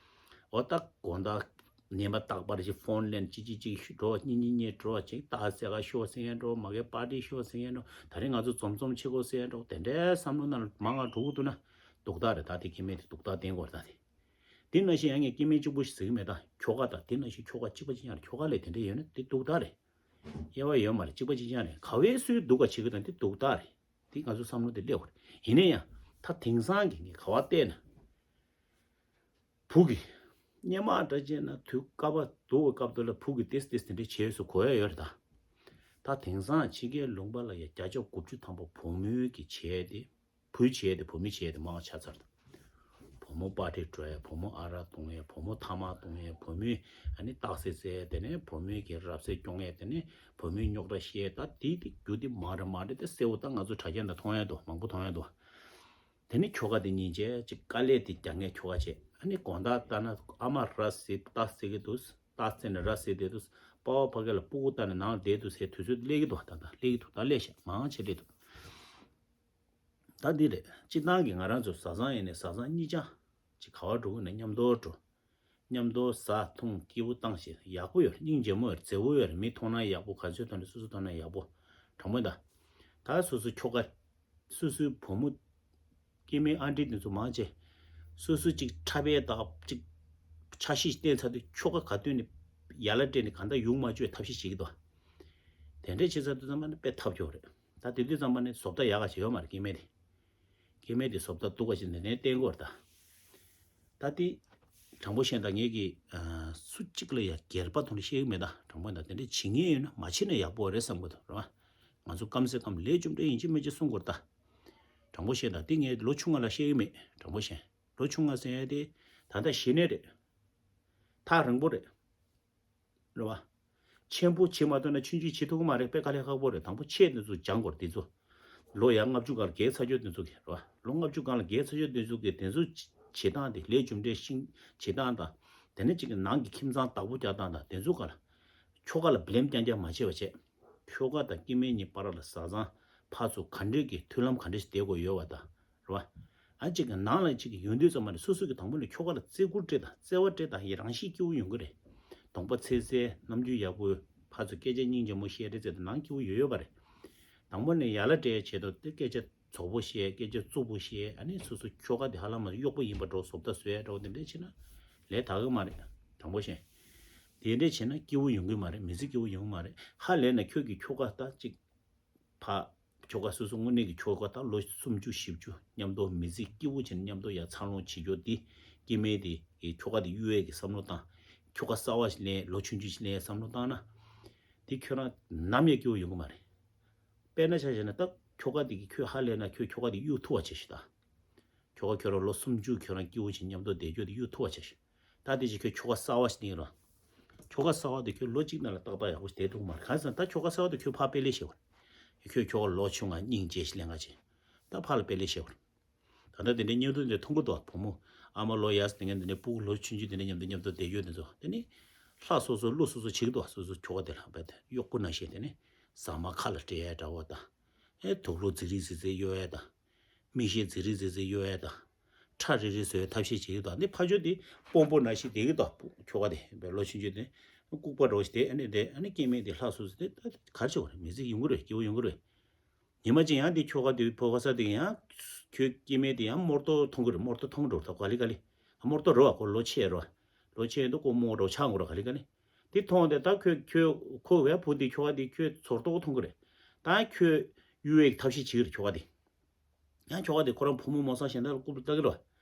འོ་ད་དགོང་དག་ཉི་མ་རྟག་པར་ཅིག་ཕོན་ལེན། གཅིག་གཅིག་གཅིག་འགྲོ། གཉིས་གཉིས་གཉིས་འགྲོ། ཅིག་རྟགས་གསལ་ཁ་ཤོག་ཟེར་མཁན་འགྲོ། མ་གི་པར་ཊི་ཤོག་ཟེར་མཁན་འགྲོ། ད་རིང་ང་ཚོ་འཛོམས་འཛོམས་བྱེད་དགོས་ཟེར་མཁན་འགྲོ། དེ་འདྲའི་བསམ་བློ་ནང་ལ་མང་ང་འགྲོ་གི་འདུག་ན། སྡུག་ཐག་རེད། ད་དེ་སྐྱེ་དམན་དེ་སྡུག་ཐག་བསྟན་དགོས་རེད་ད་དེ། དེ་ནང་བཞིན་ཡང་ངས་སྐྱེ་དམན་གཅིག་པོ་ཞིག་ཟེར་གྱི་མེད་ད། ཁྱོ་ག་ད་དེ་ནང་བཞིན་ཁྱོ་ག་གཅིག་པ་གཅིག་རྐྱང་རེད། ཁྱོ་ག་ལས་དེ་འདྲ་ཡོད་ན་དེ་སྡུག་ཐག་རེད། དབྱེ་བ་ཡོད་མ་རེད། གཅིག་པ་གཅིག་རྐྱང་རེད། ག་བའི་སུའི་སྡུག་ག་བྱེད་ཀྱི་དང་དེ་སྡུག་ཐག་རེད། དེ་ང་ཚོ་བསམ་བློ་དེ་སླེབས་དགོས་རེད། ཡིན་ན་ཡང་ད་དེང་སང་གི་ངས་ག་བ་བལྟས་ན། བུ་གི་སྔོན་མ་འདྲ་བྱས་ན་དུས་སྐབས་སྡུག་པའི་སྐབས་དེ་ལ་བུ་གི་ཏེས་ཏེས་དེ་འདྲ་བྱས་སུ་གོ་ཡ་ཡོད་རེད་ད། ད་དེང་སང་ཕྱི་རྒྱལ་ལུང་པ་ལ་ཡ་བརྒྱ་ཆ་དགུ་བཅུ་ཐམ་པ་བུ་མོའི་གི་བྱས་ཏེ། བུ་བྱས་ཏེ་བུ་མོ་བྱས་ཏེ་མང་ཆགས་ཚར་ད། བུ་མོ་པར་ཊི་འགྲོ་ཡ། བུ་མོ་ཨ་རག་བཏུང་ཡ། བུ་མོ་ཐ་མག་བཏུང་ཡ། བུ་མོའི་ཨ་ནི་རྟགས་གསལ་རྩེ་ཡ། དེ་ནས་བུ་མོའི་གི་རབ་གསལ་སྐྱོང་ཡ། དེ་ནས་བུ་མོའི་རྙོག་དྲ་བཤད་ད། དེ་དེ་རྒྱུ་དེ་མ་རེད་མ་རེད་དེ་གསལ་བོ་ད་ང་ཚོ་དྲ་རྒྱ་ནང་མཐོང་ཡ་འདུག་མང་པོ་མཐོང་ཡ་འདུག་དེ་ནི་ཁྱོ་ག་དེ་གཉིས་བྱས་ཅིག་དཀའ་ལས་དེ་རྒྱག་མཁན་ཁྱོ་ག་བྱས། ཨ་ནི་དགོང་དག་ལྟ་ན་ཨ་མ་ར་བཟི་རྟགས་གསལ་གི་འདུག་རྟགས་གསལ་ནས་ར་བཟི་བསྡད་འདུག་པ་ཕ་གི་ལ་སྤུ་གུ་ལྟ་ནས་ནང་ལ་བསྡད་འདུག་ཟེར་དུས་ཚོད་སླེབས་ཀྱི་འདུག་ད་ལྟ་སླེབས་ཀྱི་འདུག་ད་སླེབས་ཤག་མང་ཆེ་སླེབས་འདུག་ད་འདི་རེད། སྤྱིར་བཏང་གི་ང་རང་ཚོ་བཟའ་ཚང་ཡིན་ནས་བཟའ་ཚང་གཉིས་ཆ་ཅིག་ག་བ་འགྲོ་གི་ན་མཉམ་དུ་འགྲོ། མཉམ་དུ་ཟ་འཐུང་སྐྱིད་པོ་བཏང་བྱས་ཡག་པོ་ཡོད་རེད། སྙིང་རྗེ་མོ་ཡོད་རེད། མཛེས་པོ་ཡོད་རེད། མི་མཐོང་ན་ཡག་པོ། ག་ཚོད་མཐོང་ན་སོ་སོ་མཐོང་ན་ཡག་པོ། དྲང་པོ་ད། ད་སོ་སོ་ཁྱོ་ག་སོ་སོའི་བུ་མོ། སྐྱེ་དམན་ཨ་འདྲི་དེ་ཚོ་མང་ཆེ། སོ་སོ་ཅིག་འཁྲབ་པའི་དག་ཅིག་འཆར་གཞི་བཏིང་ཚར་དུས་ཁྱོ་ག་ག་དུས་ནས་ཡར་ལ་སྤྲད་ནས་གང་ལྟར་ཡོང་མ་བཅུག་པའི་ཐབས་ཤེས་བྱེད་ཀྱི་འདུག་དེ་འདྲས་བྱེད་ཚར་དུས་ཙམ་པ་ནི་དཔེ་ཐབས་སྐྱོ་རེད། ད་དེ་དུས་ཙམ་པ་ནི་བཟོ་ལྟ་ཡག་ག་བྱེད་ཡོད་མ་རེད་སྐྱེ་དམན་དེ། སྐྱེ་དམན་དེ་བཟོ་ལྟ་སྡུག་ག་ཞིག་ནས་ནས་བསྟན་དགོས་རེད་ད། ད་དེ། དྲང་པོ་བཤད་ན་ངས་ཀྱི། སུ་གཅིག་ལ་ཡང་སྒེར་པ་ཐོག་ནས་བཤད་ཀྱི་མེད་ད། དྲང་པོ་ད་དེ་འདྲས་བྱེད་ངེས་ཡོད་ན་མ་བྱེད་ན་ཡག་པོ་རེད་བསམ་གི་འདུག་རེད་བ། ང་ཚོ་སྐམ་སེ་སྐམ་ལས་རྒྱུ་འབྲས་ཡིན་གཅིག་མིན་གཅིག་གསུང་དགོས་རེད་ད། དྲང་པོ་བཤད་ན་དེ་ངས་ལོ་ཆུང་ང་ལ་བཤད་ཀྱི་མེད། དྲང་པོ་བཤད། ལོ་ཆུང་ང་ཟེར་ཡ་དེ་ད་ལྟ་གཞི་ནས་རེད། ཐག་རིང་པོ་རེད། རེད་བ། ཆེན་པོ་བྱེད་མ་ཐུབ་ན་ཆུང་ཆུང་བྱེད་ཐུབ་ཀྱི་མ་རེད། དཔེ་དཀའ་ལས་ཁག་པོ་རེད། དང་པོ་ཆེད་དེ་ཚོ་སྦྱང་དགོས་རེད་དེ་ཚོ། ལོ་ཡ་ལྔ་བཅུ་སྒང་ལ་བརྒལ་ཚར་ཆོག་དེ་ཚོ་གི་རེད་བ། ལོ་ལྔ་བཅུ་སྒང་ལ་བརྒལ་ཚར་ཆོག་དེ་ཚོ་གི་དེ་ཚོ་བྱེད་སྟངས་དེ་ལས་རྒྱུ་འབྲས་ཤིང་བྱེད་སྟངས་དང་། དེ་ནས་གཅིག་གི་ནང་གི་ཁྱིམ་ཚང་བདག་པོ་རྒྱག་སྟངས་དང་དེ་ཚོ་ག་ལ། ཁྱོ་ག་ལ་བི་ལེམ་རྐྱང་རྐྱང་མ་བྱེད་པ་བྱས། ཁྱོ་ག་དང་སྐྱེ་དམན་གཉིས་བར་ལ་བཟའ་ཚང་ཕར་ཚུར་ག་འདྲས་ཀྱི་མཐུན་ལམ་ག་འདྲས་ཤིག་བསྡད་དགོས་ཡོད་བ་དང་། རེད་བ། ཨ་གཅིག་གི་ནང་ལ་གཅིག་གི་ཡོང་དུས་ཙམ་པ་ནས་སོ་སོ་གི་དང་པོ་ནས་ཁྱོ་ག་ལ་བརྩི་བཀུར་སྤྲད་དང་བརྩེ་བ་སྤྲད་དང་ཡི་རང་བཞིན་སྐྱིད་པོ་ཡོང་གི་རེད། གདོང་པ་ཚེར་ཚེར་རྣམ་འགྱུར་ཡག་པོ། ཕར་ཚུར་སྐད་ཆ་སྙིང་རྗེ་མོ་བཤད་རེས་ཚེ་དང་ནང་སྐྱིད་པོ་ཡོད་ཡོད་པ་རེད། དང་པོ་ནས་ཡར་ལ་སྤྲད་བྱེད་དོ་དེ་སྐད་ཆ་རྫོགས་པོ་བཤད། སྐད་ཆ་རྩུབ་པོ་བཤད། ཨ་ནི་སོ་སོ་ཁྱོ་ག་དེ་ཧ་ལམ་མ་གཡོག་པོ་ཡིན་པ་འདྲ་བཟོ་ལྟ་བཟོ་ཡ་འདྲ་བོ་དེ་འདྲས་བྱེད་ན་ལས་དག་གི་མ་རེད། དྲང་པོ་བཤད། དེ་འདྲས་བྱེད་ན་སྐྱིད་པོ་ཡོང་གི་མ་རེད། མི་ཚེ་སྐྱིད་པོ་ཡོང་གི་མ་རེད། ཧ་ལས་ན་ཁྱོད་ཀྱི་ཁྱོ་ག་ད་གཅིག་ཕ། ཁྱོ་ག་སོ་སོ་དངོས་གནས་ཀྱི་ཁྱོ་ག་དང་ལོ་སུམ་ཅུ་བཞི་བཅུ་མཉམ་དུ་མི་ཚེ་སྐྱིད་པོ་བྱས་ནས་མཉམ་དུ་ཡར་འཚར་ལོངས་བྱེད་རྒྱུ་འདི་སྐྱེ་དམན་དེ་གི་ཁྱོ་ག་དེ་གཡུག་ཡས་ཀྱི་བསམ་བློ་བཏང་། ཁྱོ་ག་གསར་བ་ཞིག་ལེན། ལོ་ཆུང་ཆུང་ཞིག་ལེན་བསམ་བློ་བཏང་ན། དེ་ཁྱོད་རང་ནམ་ཡང་སྐྱིད་པོ་ཡོང་གི་མ་རེད། དཔེར་ན་ཆ་བཞག་ན་ད་ཁྱོ་ག་དེ་གི་ཁྱོད་ཧ་ལས་ན་ཁྱོད་ཁྱོ་ག་དེ་གཡུག་ཐུབ་པ་བྱས་ཤིག་ད། ཁྱོ་ག་ཁྱོད་རང་ལོ་སུམ་ཅུ་ཁྱོད་རང་སྐྱིད་པོ་བྱས་མཉམ་དུ་བསྡད་རྒྱུ་དེ་གཡུག་ཐུབ་པ་བྱས་ཤིག་ད་དེ་ཅིག་ཁྱོད་ཁྱོ་ག་གསར་བ་ཞིག་ཡིན་ར། ཁྱོ་ག་གསར་བ་དེ་ཁྱོད་ལོ་གཅིག་ནང་ལ་ཏག་ཏག་ཡག་པོ་ཞིག་བསྡད་ཐུབ་མ་རེད། གང་ཟེར་ན་ད་ཁྱོ་ག་གསར་བ་དེ་ཁྱོད་ཕར་དཔེ་ལེགས་ཤེས་པ་རེད། ཁྱོད་ཁྱོ་ག་ལོ་ཆུང་ང་སྙིང་རྗེ་ཞིག་ལེན་ག་བྱེད། ད་ཕར་ལ་དཔེ་ལེགས་ཤེས་པ་རེད། ད་ལྟ་དེ་འདྲའི་བརྙན་ཐུང་དེ་མཐོང་གི་འདུག་བུ་མོ་ཨ་མ་ལོ་ཡག་ཟེར་མཁན་དེ་འདྲའི་སྤུ་གུ་ལོ་ཆུང་ཆུང་དེ་འདྲ་མཉམ་དུ་མཉམ་དུ་བསྡད་ཡོད་དེ་ཚོ་དེ་ནི། ལྷ་སོ་སོ་ཀླུ་སོ་སོ་བྱེད་ཀྱི་འདུག་སོ་སོ་ཁྱོ་ག་དེ་ལ་བས་ཏེ་གཡོག་པོ་ནང་བཞིན་དེ་ནི། ཟ་མ་ཁ་ལ་སྤྲད་ཡ་འདྲ་བོ་དང་། ཨེ་དུག་ལོག་རྫིག་རིག་རྫིག་རྫིག་གཡོ་ཡ་དང་། མིག་ཤེལ་རྫིག་རིག་རྫིག་རྫིག་གཡོ་ཡ་དང་། ཁྲ་རིག་རིག་བཟོ་ཡའི་ཐབས་ཤེས་བྱེད་ཀྱི་འདུག་ཨ་ནི་ཕ་ཆོས་དེ་དཔོན་པོ་ནང་བཞིན་བསྡད་ཀྱི་འདུག་ཁྱོ་ག་དེ་བས་ལོ་ཆུང་ཆུང་དེ། ལྐུགས་པ་འདྲ་བོ་ཞིག་དེ་ཨ་ནི་དེ་ཨ་ནི་སྐྱེ་དམན་དེ་ལྷ་སོ་སོ་དེ་ད་ག་རེ་བྱེད་དགོས་རེད། མི་ཚེ་ཡོང་གི་རེད། སྐྱིད་པོ་ཡོང་གི་རེད། ཉི་མ་གཅིག་ཡང་དེ་ཁྱོ་ག་དེ་ཕོ་ག་ས་དེ་ཡང་ཁྱོད་སྐྱེ་དམན་དེ་ཡང་རྨོར་ཏོ་མཐོང་གི་རེད། རྨོར་ཏོ་མཐོང་འགྲོ་ད་ག་ལེ་ག་ལེ། རྨོར་ཏོ་རེད་བ། ཁོ་ལོ་ཆེ་རེད་བ། ལོ་ཆེ་འདུག་ཁོ་རྨོ་རོ་ཆགས་འགྲོ་ག་ལེ་ག་ལེ། དེ་མཐོང་དེ་ད་ཁྱོད་ཁྱོད་ཁོ་བས་བུ་དེ་ཁྱོ་ག་དེ་ཁྱོད་ཚོར་ཏོ་མཐོང་གི་རེད། ད་ཁྱོད་གཡུག་ཡས་ཐབས་ཤེས་བྱེད་ཀྱི་རེད་ཁྱོ་ག་དེ། ཡང་ཁྱོ་ག་དེ་ཁོ་རང་བུ་མོ་མོ་སང་གཞན་དག་ལ་རྐུབ་ལ་ལྟ་གི་རེད་བ།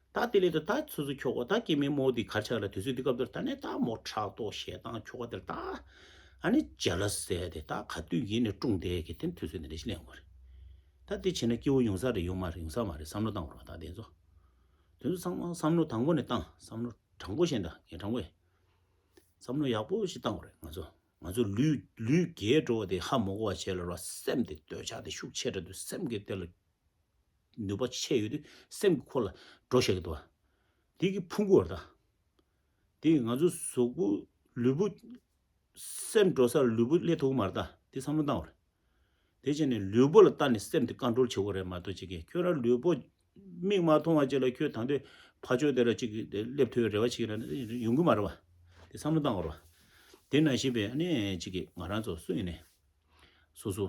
ད་དེ་ལས་ད་ད་སོ་སོ་ཁྱོ་ག་ད་སྐྱེ་དམན་རྨོ་དེ་གར་ཆགས་ལ་དུས་ཚོད་འདི་སྐབས་དེར་ད་ནས་ད་རྨོ་ཕྲག་དོག་ཞེ་སྡང་ཁྱོ་ག་དེར་ད། ཨ་ནི་ཇ་ལ་ཟེར་དེ་ད་ག་དུས་ཡིན་ནས་ཀྲུང་དེ་གི་དེ་དུས་ཚོད་འདི་འདྲ་ཞིག་ལེན་དགོས་རེད། ད་དེ་བྱས་ན་སྐྱིད་པོ་ཡོང་ས་རེད་ཡོང་མ་རེད་ཡོང་ས་མ་རེད་བསམ་བློ་བཏང་དགོས་རེད་བ། ད་དེ་ཚོ། དེ་ཚོ་ཚང་མ་བསམ་བློ་དང་པོ་ནས་བཏང་བསམ་བློ་དྲང་པོ་བཤད་ད་ངས་དྲང་པོ་ཡིན། བསམ་བློ་ཡག་པོ་ཞིག་བཏང་དགོས་རེད་ང་ཚོ། ང་ཚོ་ལུས་ལུས་རྒས་འགྲོ་བ་དེ་ཧ་མ་གོ་བ་བྱས་ལ་ར་སེམས་དེ་འདོད་ཆགས་དེ་ཤུགས་ཆེ་དྲགས་དུས་སེམས་ཀྱི་དེ་ལ་ནུས་པ་ཆེ་ཡོད་དུས་སེམས་ཀྱི་ཁོ་ལ་འགྲོ་བཞག་གི་འདུག་བ། དེ་གི་ཕུང་པོ་བར་ད། དེ་ང་ཚོ་གཟུགས་པོ་ལུས་པོ་སེམས་འགྲོ་སར་ལུས་པོ་སླེབས་ཐུབ་ཀྱི་མ་རེད་ད། དེ་བསམ་བློ་བཏང་བ་རེད། དེ་བྱས་ནས་ལུས་པོ་ལ་ལྟ་ནས་སེམས་དེ་ཀོན་ཊོལ་བྱེད་དགོས་རེད་མ་གཏོགས་ཅིག་གིས་ཁྱོད་རང་ལུས་པོ་མིག་མ་མཐོང་བ་ཅིག་ལ་ཁྱོད་ད་དུང་ཕར་ཕྱོགས་དེ་ལ་ཅིག་སླེབས་ཐུབ་རེ་བ་ཅིག་ཡོང་གི་མ་རེད་བ། དེ་བསམ་བློ་བཏང་དགོས་རེད་བ། དེ་ནང་བཞིན་པའི་ཨ་ནི་ཅིག་གིས་ང་རང་ཚོ་སུ་ཡིན་ནས་སོ་སོ་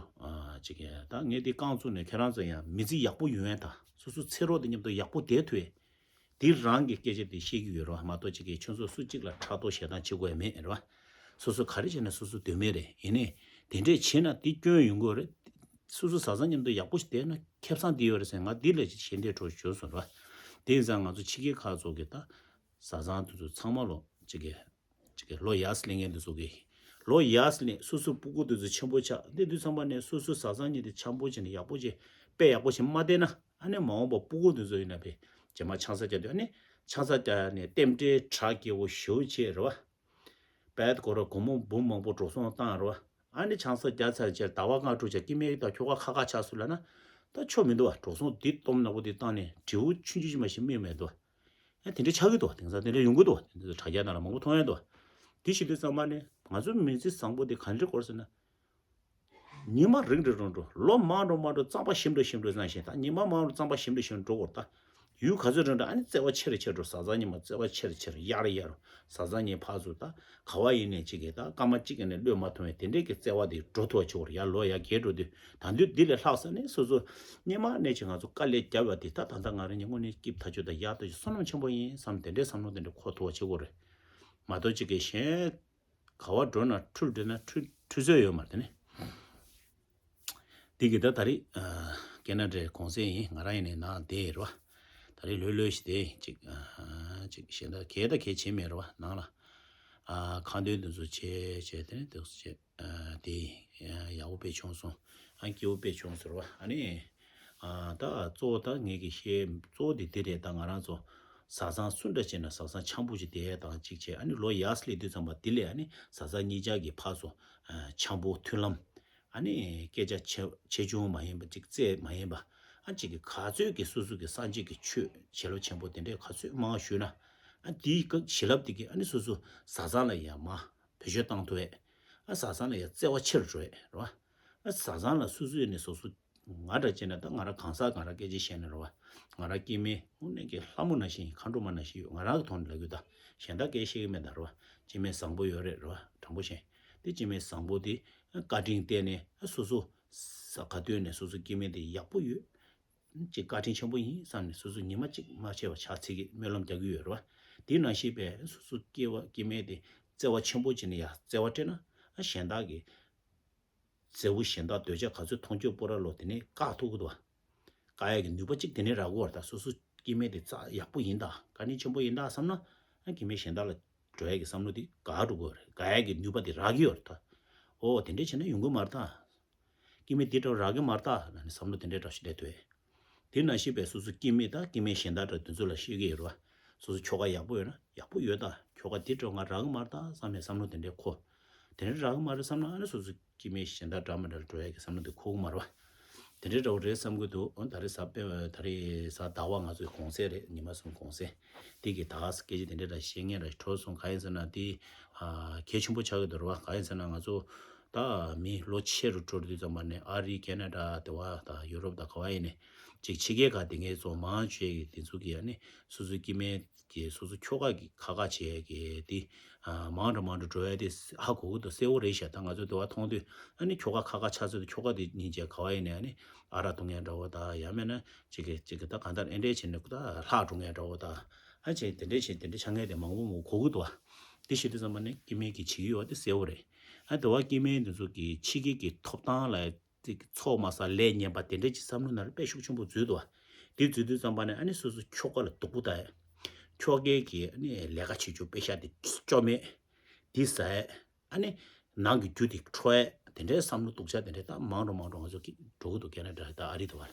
ཅིག་གིས་ད་ངས་དེ་རྐང་བཙུགས་ནས་ཁྱེད་རང་ཚོ་ཡང་མི་ཚེ་ཡག་པོ་ཡོང་ཡ་ད་སོ་སོ་ཚེ་རོགས་དེ་མཉམ་དུ་ཡག་པོ་བསྡད་ཐུབ་ཡ། དེ་རང་གི་སྐད་ཆ་དེ་བཤད་ཀྱི་ཡོད་རེད་བ། མ་གཏོགས་ཅིག་གིས་ཁྱོད་ཚོ་སུ་གཅིག་ལ་ཕྲག་དོག་ཞེ་སྡང་བྱེད་དགོས་ཡ་མེད་རེད་བ། སོ་སོ་ག་རེ་བྱས་ན་སོ་སོ་དོན་མེད་རེད། ཡིན་ནའི་དེ་འདྲས་བྱས་ན་དེ་སྐྱོན་ཡོང་གི་རེད། སོ་སོ་བཟའ་ཚང་མཉམ་དུ་ཡག་པོ་ཞིག་བསྡད་ན་ཁེ་བཟང་དེ་ཡོད་རེད་ཟེར་ང་འདི་ལས་ཞེ་འདྲས་གྲོགས་བྱོས་སོང་རེད་བ། དེ་ཡིན་ཙང་ང་ཚོ་ཕྱི་རྒྱལ་ཁག་ཚོ་གི་ད་ བཟའ་ཚང་དེ་ཚོ་ཚང་མ་ལོ་གཅིག་གི་གཅིག་གི་ལོ་ཡར་སླེབས་མཁན་དེ་ཚོ་གི་ལོ་ཡར་སླེབས། སོ་སོའི་སྤུ་གུ་དེ་ཚོ་ཆེན་པོ་ཆགས། དེ་དུས་ཚང་མ་ནས་སོ་སོའི་བཟའ་ཚང་གཉིས་དེ་འཆམ་པོ་བྱས་ནས་ཡག་པོ་བྱས། དཔེ་ཡག་པོ་བྱས་མ་བསྡད་ན། ཨ་ནི་མ་འོངས་པ་སྤུ་གུ་དེ་ཚོ་ཡིན་ན་བས་རྗེས་མ་ཆང་ས་རྒྱག་དུས། ཨ་ནི་ཆང་ས་རྒྱག་ནས་རྟེན་འབྲེལ་དྲག་སྐྱེ་བོ་ཞུ་བྱས་རེད་བ། པད་ཀོ་ར་སྒོར་མོ་འབུམ་མང་པོ་འགྲོ་སོང་བཏང་རེད་བ། ཨ་ནི་ཆང་ས་རྒྱག་ཚར་རྗེས་ཟླ་བ་ལྔ་དྲུག་ཆ་སྐྱེ་དམན་དང་ཁྱོ་ག་ཁ་ཁ་ཆགས་སུ་ལ་ན། ད་ཆོ་མི་འདུག་བ། འགྲོ་སོང་འདི་སྟོབས་ནག་པོ་འདི་བཏང་ནས་འབྲས་བུ་ཆུང་ཆུང་ཅིག་མ་ཞིག་སྨིན་མེད་དོ། ཨ་དེ་འདྲ་ཆགས་ཀྱི་འདུག་བ། དེང་སང་དེ་འདྲ་ཡོང་གི་འདུག་བ། དེ་ཚོ་དྲ་རྒྱ་ནང་ལ་མང་པོ་མཐོང་ཡ་འདུག་བ། དེ་བྱེད་དུས་ཚང་མ་ནས་ང་ཚོའི་མི་ཚེ་བཟང་པོ་དེ་ག་འདྲ་འགོར་ཟེར་ན། ཉི་མ་རིང་རིང་རིང་འགྲོ། ལོ་མང་འགྲོ་མང་འགྲོ་རྩམ་པ་ཞིམ་འགྲོ་ཞིམ་འགྲོ་བསམ་བཞིན། ད་ཉི་མ་མང་འགྲོ་རྩམ་པ་ཞིམ་འགྲོ་ཞིམ་འགྲོ་འགོར། ད་ཡུན་ག་ཚོད་རིང་འགྲོ། ཨ་ནི་བརྩེ་བ་ཆེ་རུ་ཆེ་རུ་འགྲོ། བཟའ་ཚང་གཉིས་མ་བརྩེ་བ་ཆེ་རུ་ཆེ་རུ་ཡར་ཡར་རུ། བཟའ་ཚང་གཉིས་ཕར་ཚུར་ད་ག་བ་ཡིན་ནས་གཅིག་གིས་ད་སྐར་མ་གཅིག་གི་ནས་བློས་མ་ཐོངས་པའི་དེ་འདྲས་ཀྱི་བརྩེ་བ་དེ་འགྲོ་ཐུབ་པ་བྱེད་དགོས་རེད། ཡར་ལོ་ཡར་རྒས་འགྲོ་དུས། ད་དུས་འདི་ལས་ལྷག་ས་ནས་སོ་སོ་སྔོན་མ་ནས་ཅིག་ང་ཚོ་དཀའ་ལས་བརྒྱབ་པ་དེ་ད་ད་ལྟ་ང་རང་ཉིད་དངོས་གནས་སྐྱིད་ཐག་ཆོད། ད་ཡག་ཏུ་བསོད་ནམས་ཆེན་པོ་ཡིན་བསམ། དེ་འདྲའི་བསམ་བློ་དེ་འདྲ་འཁོར་ཐུབ་པ་བྱེད་དགོས་རེད། མ་གཏོགས་གཅིག་གིས་གཞན་ག་བ་འགྲོ་ན་འཁྲུལ་འགྲོ་ན་འཁྲུལ་འཁྲུལ་ཚོད་ཡོད་མ་རེད་དེ་ནི། འདི་གི་ད་ད་རེས་སྐད་ན་འདྲའི་གོང་གསལ་ཡིན། ང་རང་ཡིན་ནའི་ནང་དེ་རེད་བ། ད་རེས་ལྷོད་ལྷོད་ཞིག་དེ་ཅིག་ཅིག་གཞན་དག་གས་ད་གས་བྱེད་མེད་རེད་བ། ནང་ལ་ཁ་འདོན་དེ་ཚོ་བྱས་བྱས་དེ་ནི་དེ་ཚོ་བྱས། དེ་ཡག་པོ་དཔེ་བྱུང་སོང་། ཨ་སྐྱིད་པོ་དཔེ་བྱུང་ཟེར་བ། ཨ་ནི། ད་གཙོ་བོ་ད་ངས་ཀྱི་བཤད་གཙོ་བོ་དེ་དེ་རེད། ད་ང་རང་ཚོ་བཟའ་ཚང་སུ་འདྲ་བྱས་ན་བཟའ་ཚང་འཆམ་པོ་ཞིག་བསྡད་ཡ་དང་གཅིག་བྱས། ཨ་ནི་ལོ་ཡར་སླེབས་དུས་ཙམ་པ་དེ་ལས་ཨ་ནི་བཟའ་ཚང་གཉིས་ཆ་གི་ཕར་ཚུར་འཆམ་པོ་མཐུན་ལམ། ཨ་ནི་སྐད་ཆ་ཆེ་ཆེ་ཆུང་མ་ཡིན་པ། གཅིག་རྩེད་མ་ཡིན་པ། ཨ་གཅིག་གི་ག་ཚོད་ཀྱི་སོ་སོ་གི་སངས་རྒྱས་ཀྱི་ཆོས་བྱིན་རླབས་ཆེན་པོ་དེ་འདྲས་ག་ཚོད་མང་ཞུས་ན། ཨ་དེའི་སྐབས་བྱིན་རླབས་དེ་གིས་ཨ་ནི་སོ་སོ་བཟའ་ཚང་ལ་ཡང་མ་བེད་སྤྱོད་བཏང་ཐུབ་པས། ཨ་བཟའ་ཚང་ལ་ཡང་བརྩེ་བ་ཆེ་རུ་འགྲོ་ཡས་རེད་བ། ཨ་བཟའ་ཚང་ལ་སོ་སོ་ནས་སོ་སོ། ང་འདྲ་བྱས་ན་ད་ང་རང་གང་ཟག་ང་རང་སྐད་ཆ་བཤད་ན་རེད་བ། ང་རང་སྐྱེ་དམན་དངོས་གནས་ཀྱི་ལྷ་མོ་ནང་བཞིན་ཡིན། མཁའ་འགྲོ་མ་ནང་བཞིན་ཡོད། ང་རང་གི་ཐོག་ནས་ལབ་རྒྱུ་ད། གཞན་དག་སྐད་བཤད་ཀྱི་མེད་ད་རེད་བ། སྐྱེ་དམན་བཟང་པོ་ཡོད་རེད་རེད་བ། དྲང་པོ་བཤད། དེ་སྐྱེ་དམན་བཟང་པོ་དེ་བཀའ་དྲིན་བརྟེན་ནས་ཨ་སོ་སོ་ས་ག་དུས་ནས་སོ་སོ་སྐྱེ་དམན་དེ་ཡག་པོ་ཡོད། ཅིག་བཀའ་དྲིན་ཆེན་པོ་ཡིན་བསམ་ནས་སོ་སོ་ཉི་མ་གཅིག་མ་ཆད་པ་ཕྱག་འཚལ་གྱི་སྨོན་ལམ་རྒྱག་གི་ཡོད་རེད་བ། དེ་ནང་བཞིན་པས་སོ་སོ་སྐྱེ་བ་སྐྱེ་དམན་དེ་བརྩེ་བ་ཆེན་པོ་བྱས་ནས་ཡར་བརྩེ་བ་སྤྲད་ན། ཨ་གཞན་དག་གི་མཛའ་བོ་གཞན་དག་འདོད་ཆགས་ག་ཚོད་མཐོང་ཆོས་སྤོ་ར་ལོ་དེ་ནས་བཀག་ཐུབ་ཀྱི་འདུག་བ། བཀག་ཡག་གི་ནུས་པ་གཅིག་དེ་ནས་རག་གི་ཡོད་རེད། ད་སོ་སོ་སྐྱེ་དམན་དེ་རྩ་ཡག་པོ་ཡིན་ད། བཀའ་དྲིན་ཆེན་པོ་ཡིན་ད་བསམ་ན། ཨ་སྐྱེ་དམན་གཞན་དག་ལ་འགྲོ་ཡག་གི་བསམ་བློ་དེ་འགག་འགྲོ་གི་ཡོད་རེད། འགག་ཡག་གི་ནུས་པ་དེ་རག་གི་ཡོད་རེད་ད། ཨོ་དེ་འདྲས་བྱས་ན་ཡོང་གི་མ་རེད་ད། སྐྱེ་དམན་འདི་འདྲ་རག་གི་མ་རེད་ད་ལབ་ནས་བསམ་བློ་དེ་འདྲའི་འདྲ་ཞིག་སླེབས་འདུག་དེ་ནང་བཞིན་པའི་སོ་སོ་སྐྱེ་དམན་དང་སྐྱེ་དམན་གཞན་དག་འདྲ་དེ་ཚོ་ལ་བཤད་ཀྱི་ཡོད་རེད་བ། སོ་སོ་ཁྱོ་ག་ཡག་པོ་ཡོད་ན་ཡག་པོ་ཡོད་ད། ཁྱོ་ག་འདི་འདྲ་ང་རག་གི་མ་རེད་ད་བསམ་ནས་བསམ་བློ་དེ་འདྲའི་འཁོར། དེ་འདྲ་རག་གི་མ་རེད་བསམ་ན་ཨ་ནི་སོ་སོ་སྐྱེ་དམན་གཞན་དག་འདྲ་མི་འདྲ་ལ་འགྲོ་ཡག་གི་བསམ་བློ་དེ་འཁོར་གི་མ་རེད་བ། དེ་འདྲའི་འདྲ་བོ་རེད་བསམ་གྱི་འདུག་ཨོ་ད་རེས་གཟའ་སྤེན་པ་ད་རེས་གཟའ་ཟླ་བ་ང་ཚོའི་གུང་གསེང་རེད། ཉི་མ་གསུམ་གུང་གསེང་། དེ་གི་ད་ག་སེ་སྐད་ཆ་དེ་འདྲའི་འདྲ་བཤད་མཁན་འདྲ་ཞིག་འཕྲོ་སོང་། གང་ཡིན་ཟེར་ན་དེ་ཨ་གལ་ཆེན་པོ་ཆགས་ཀྱི་འདུག་རེད་བ། གང་ཡིན་ཟེར་ན་ང་ཚོ་ད་མི་ལོ་ཆེ་རུ་འགྲོ་དུས་ཙམ་པ་ནས་ཨ་རི་ཁེ་ན་ཌ་དེ་བ་ད་ཡུ་རོབ་ད་ག་བ་ཡིན་ནས་ཅིག་ཕྱི་རྒྱལ་ཁག་དེ་ངས་ཚོ་མང་ཆེ་གི་དེ་ཚོ་གི་ཨ་ནི་སོ་སོའི་སྐྱེ་དམན་གི་སོ་སོ་ཁྱོ་ག་གི་ཁ་ཁ་བྱས་གི་དེ་ཨ་མང་དུ་མང་དུ་འགྲོ་ཡ་དེ་ཧ་གོ་གི་འདུག་གསལ་བོ་རེད་ཤག་ད་ང་ཚོ་དེ་བ་མཐོང་དུས་ཨ་ནི་ཁྱོ་ག་ཁ་ཁ་ཆགས་ཚོད་དུ་ཁྱོ་ག་དེ་སྙིང་རྗེ་ག་བ་ཡིན་ནས་ཨ་ནི་ཨ་རག་འཐུང་མཁན་འདྲ་བོ་ད་ཡང་མིན་ན་ཅིག་གི་ཅིག་གི་ད་གང་ལྟར་ཨེ་འདྲས་བྱས་ནས་ད་ལྷག་འགྲོ་མཁན་འདྲ་བོ་ད་ཨ་ཅིག་དེ་འདྲས་བྱས་དེ་འདྲས་ཆགས་མཁན་དེ་མང་པོ་མང་པོ་གོ་གི་འདུག་བ། དེ་བྱེད་དུས་ཙམ་པ་ནི་སྐྱེ་དམན་གྱི་བྱེད་ཀྱི་ཡོད་བ་དེ་གསལ་བོ་རེད། ཨ་དེ་བ་སྐྱེ་དམན་དེ་ཚོ་གི་ཕྱི་རྒྱལ་གྱི་ཐོབ་ཐང་ལ་ཏིག་ཚོགས་མ་ས་ལས་ཉན་པ་དེ་འདྲ་ཅིག་བསམ་བློ་ནང་ལ་དཔེ་ཤུགས་ཆེན་པོ་འཛུལ་འདུག་བ། དེ་འཛུལ་དུས་ཙམ་པ་ནས་ཨ་ནི་སོ་སོ་ཁྱོ་ག་ལ་སྡུག་པོ་ལྟ་ཡ། ཁྱོ་གའི་གི་ཨ་ནི་ལས་ཀ་བྱེད་རྒྱུ་པེ་ཤ་དེ་ཅོ་མེད། དེ་ཟ་ཡ། ཨ་ནི་ནང་གི་རྒྱུ་དེ་འཕྲོག་ཡ། དེ་འདྲའི་བསམ་བློ་སྡུག་ཅག་དེ་འདྲའི་ད་མང་རུ་མང་རུ་ང་ཚོ་གི་འགྲོ་གི་འདུག་ཁེ་ན་ཌ་ད་ཨ་རི་དུ་བ།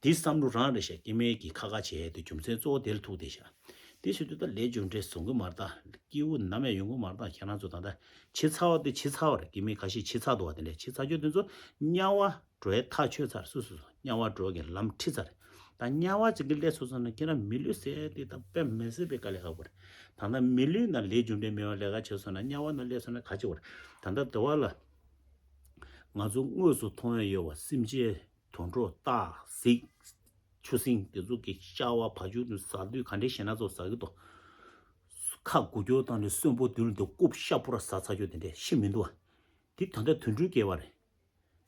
དེ་བསམ་བློ་རང་རེད་ཤག་སྐྱེ་དམན་གྱི་ཁ་ཁ་བྱས་དེ་རྒྱུ་མཚན་གཙོ་བོ་དེ་ལ་ཐུག་བསྡད་ཤག་དེ་བྱེད་དུས་ད་ལས་རྒྱུ་འབྲས་བཟུང་གི་མ་རེད་ད། སྐྱིད་པོ་ནམ་ཡང་ཡོང་གི་མ་རེད་ད། ཁྱེད་རང་ཚོ་ད་ལྟ་ཕྱི་ཚ་བ་དེ་ཕྱི་ཚ་བ་རེད། སྐྱེ་དམན་ཁ་ཤས་ཕྱི་ཚ་འདུག་བ། དེ་འདྲའི་ཕྱི་ཚ་ཁྱོད་དེ་ཚོ་དམྱལ་བ་འགྲོ་ཡའི་ཐག་ཆོད་ཚར། སུ་སུ་སུ་དམྱལ་བ་འགྲོ་གི་ལམ་ཁྲིད་ཚར། ད་དམྱལ་བ་ཅིག་གི་སླེབས་སོང་ཙང་ན་ཁྱེད་རང་མི་ལུས་ཟེར་དེ་ད་དཔེ་མི་སྲིད་པའི་དཀའ་ལས་ཁག་པོ་རེད། ད་ལྟ་མི་ལུས་ནང་ལས་རྒྱུ་འབྲས་མེད་པ་ལས་ཀ་བྱས་སོང་ན་དམྱལ་བ་ནང་སླེབས་སོང་ན་ག་བྱེད་དགོས་རེད། ད་ལྟ་དེ་བ་ལ་ང་ཚོ་དངོས་སུ་མཐོང་ཡ་ཡོད་བ། སེམས་ཅན་དུད་འགྲོ་སྟག་གཟིག་ཆུ་སྲིན་དེ་ཚོ་གི་ཤ་བ་བ་ཕྱུགས་དེ་ཟ་དུས་ག་འདྲའི་ཞེད་སྣང་ཚོ་ཟ་གི་འདུག་ཁ་སྒུག་སྐྱོར་བཏང་ནས་གསོན་པོ་དུལ་འདུག་རྐུབ་ཤ་སྤུ་ར་ཟ་ཚར་རྒྱུ་དེ་འདྲ་ཤི་མི་འདུག་བ། དེ་ད་ལྟ་དུད་འགྲོའི་སྐྱེ་བ་རེད།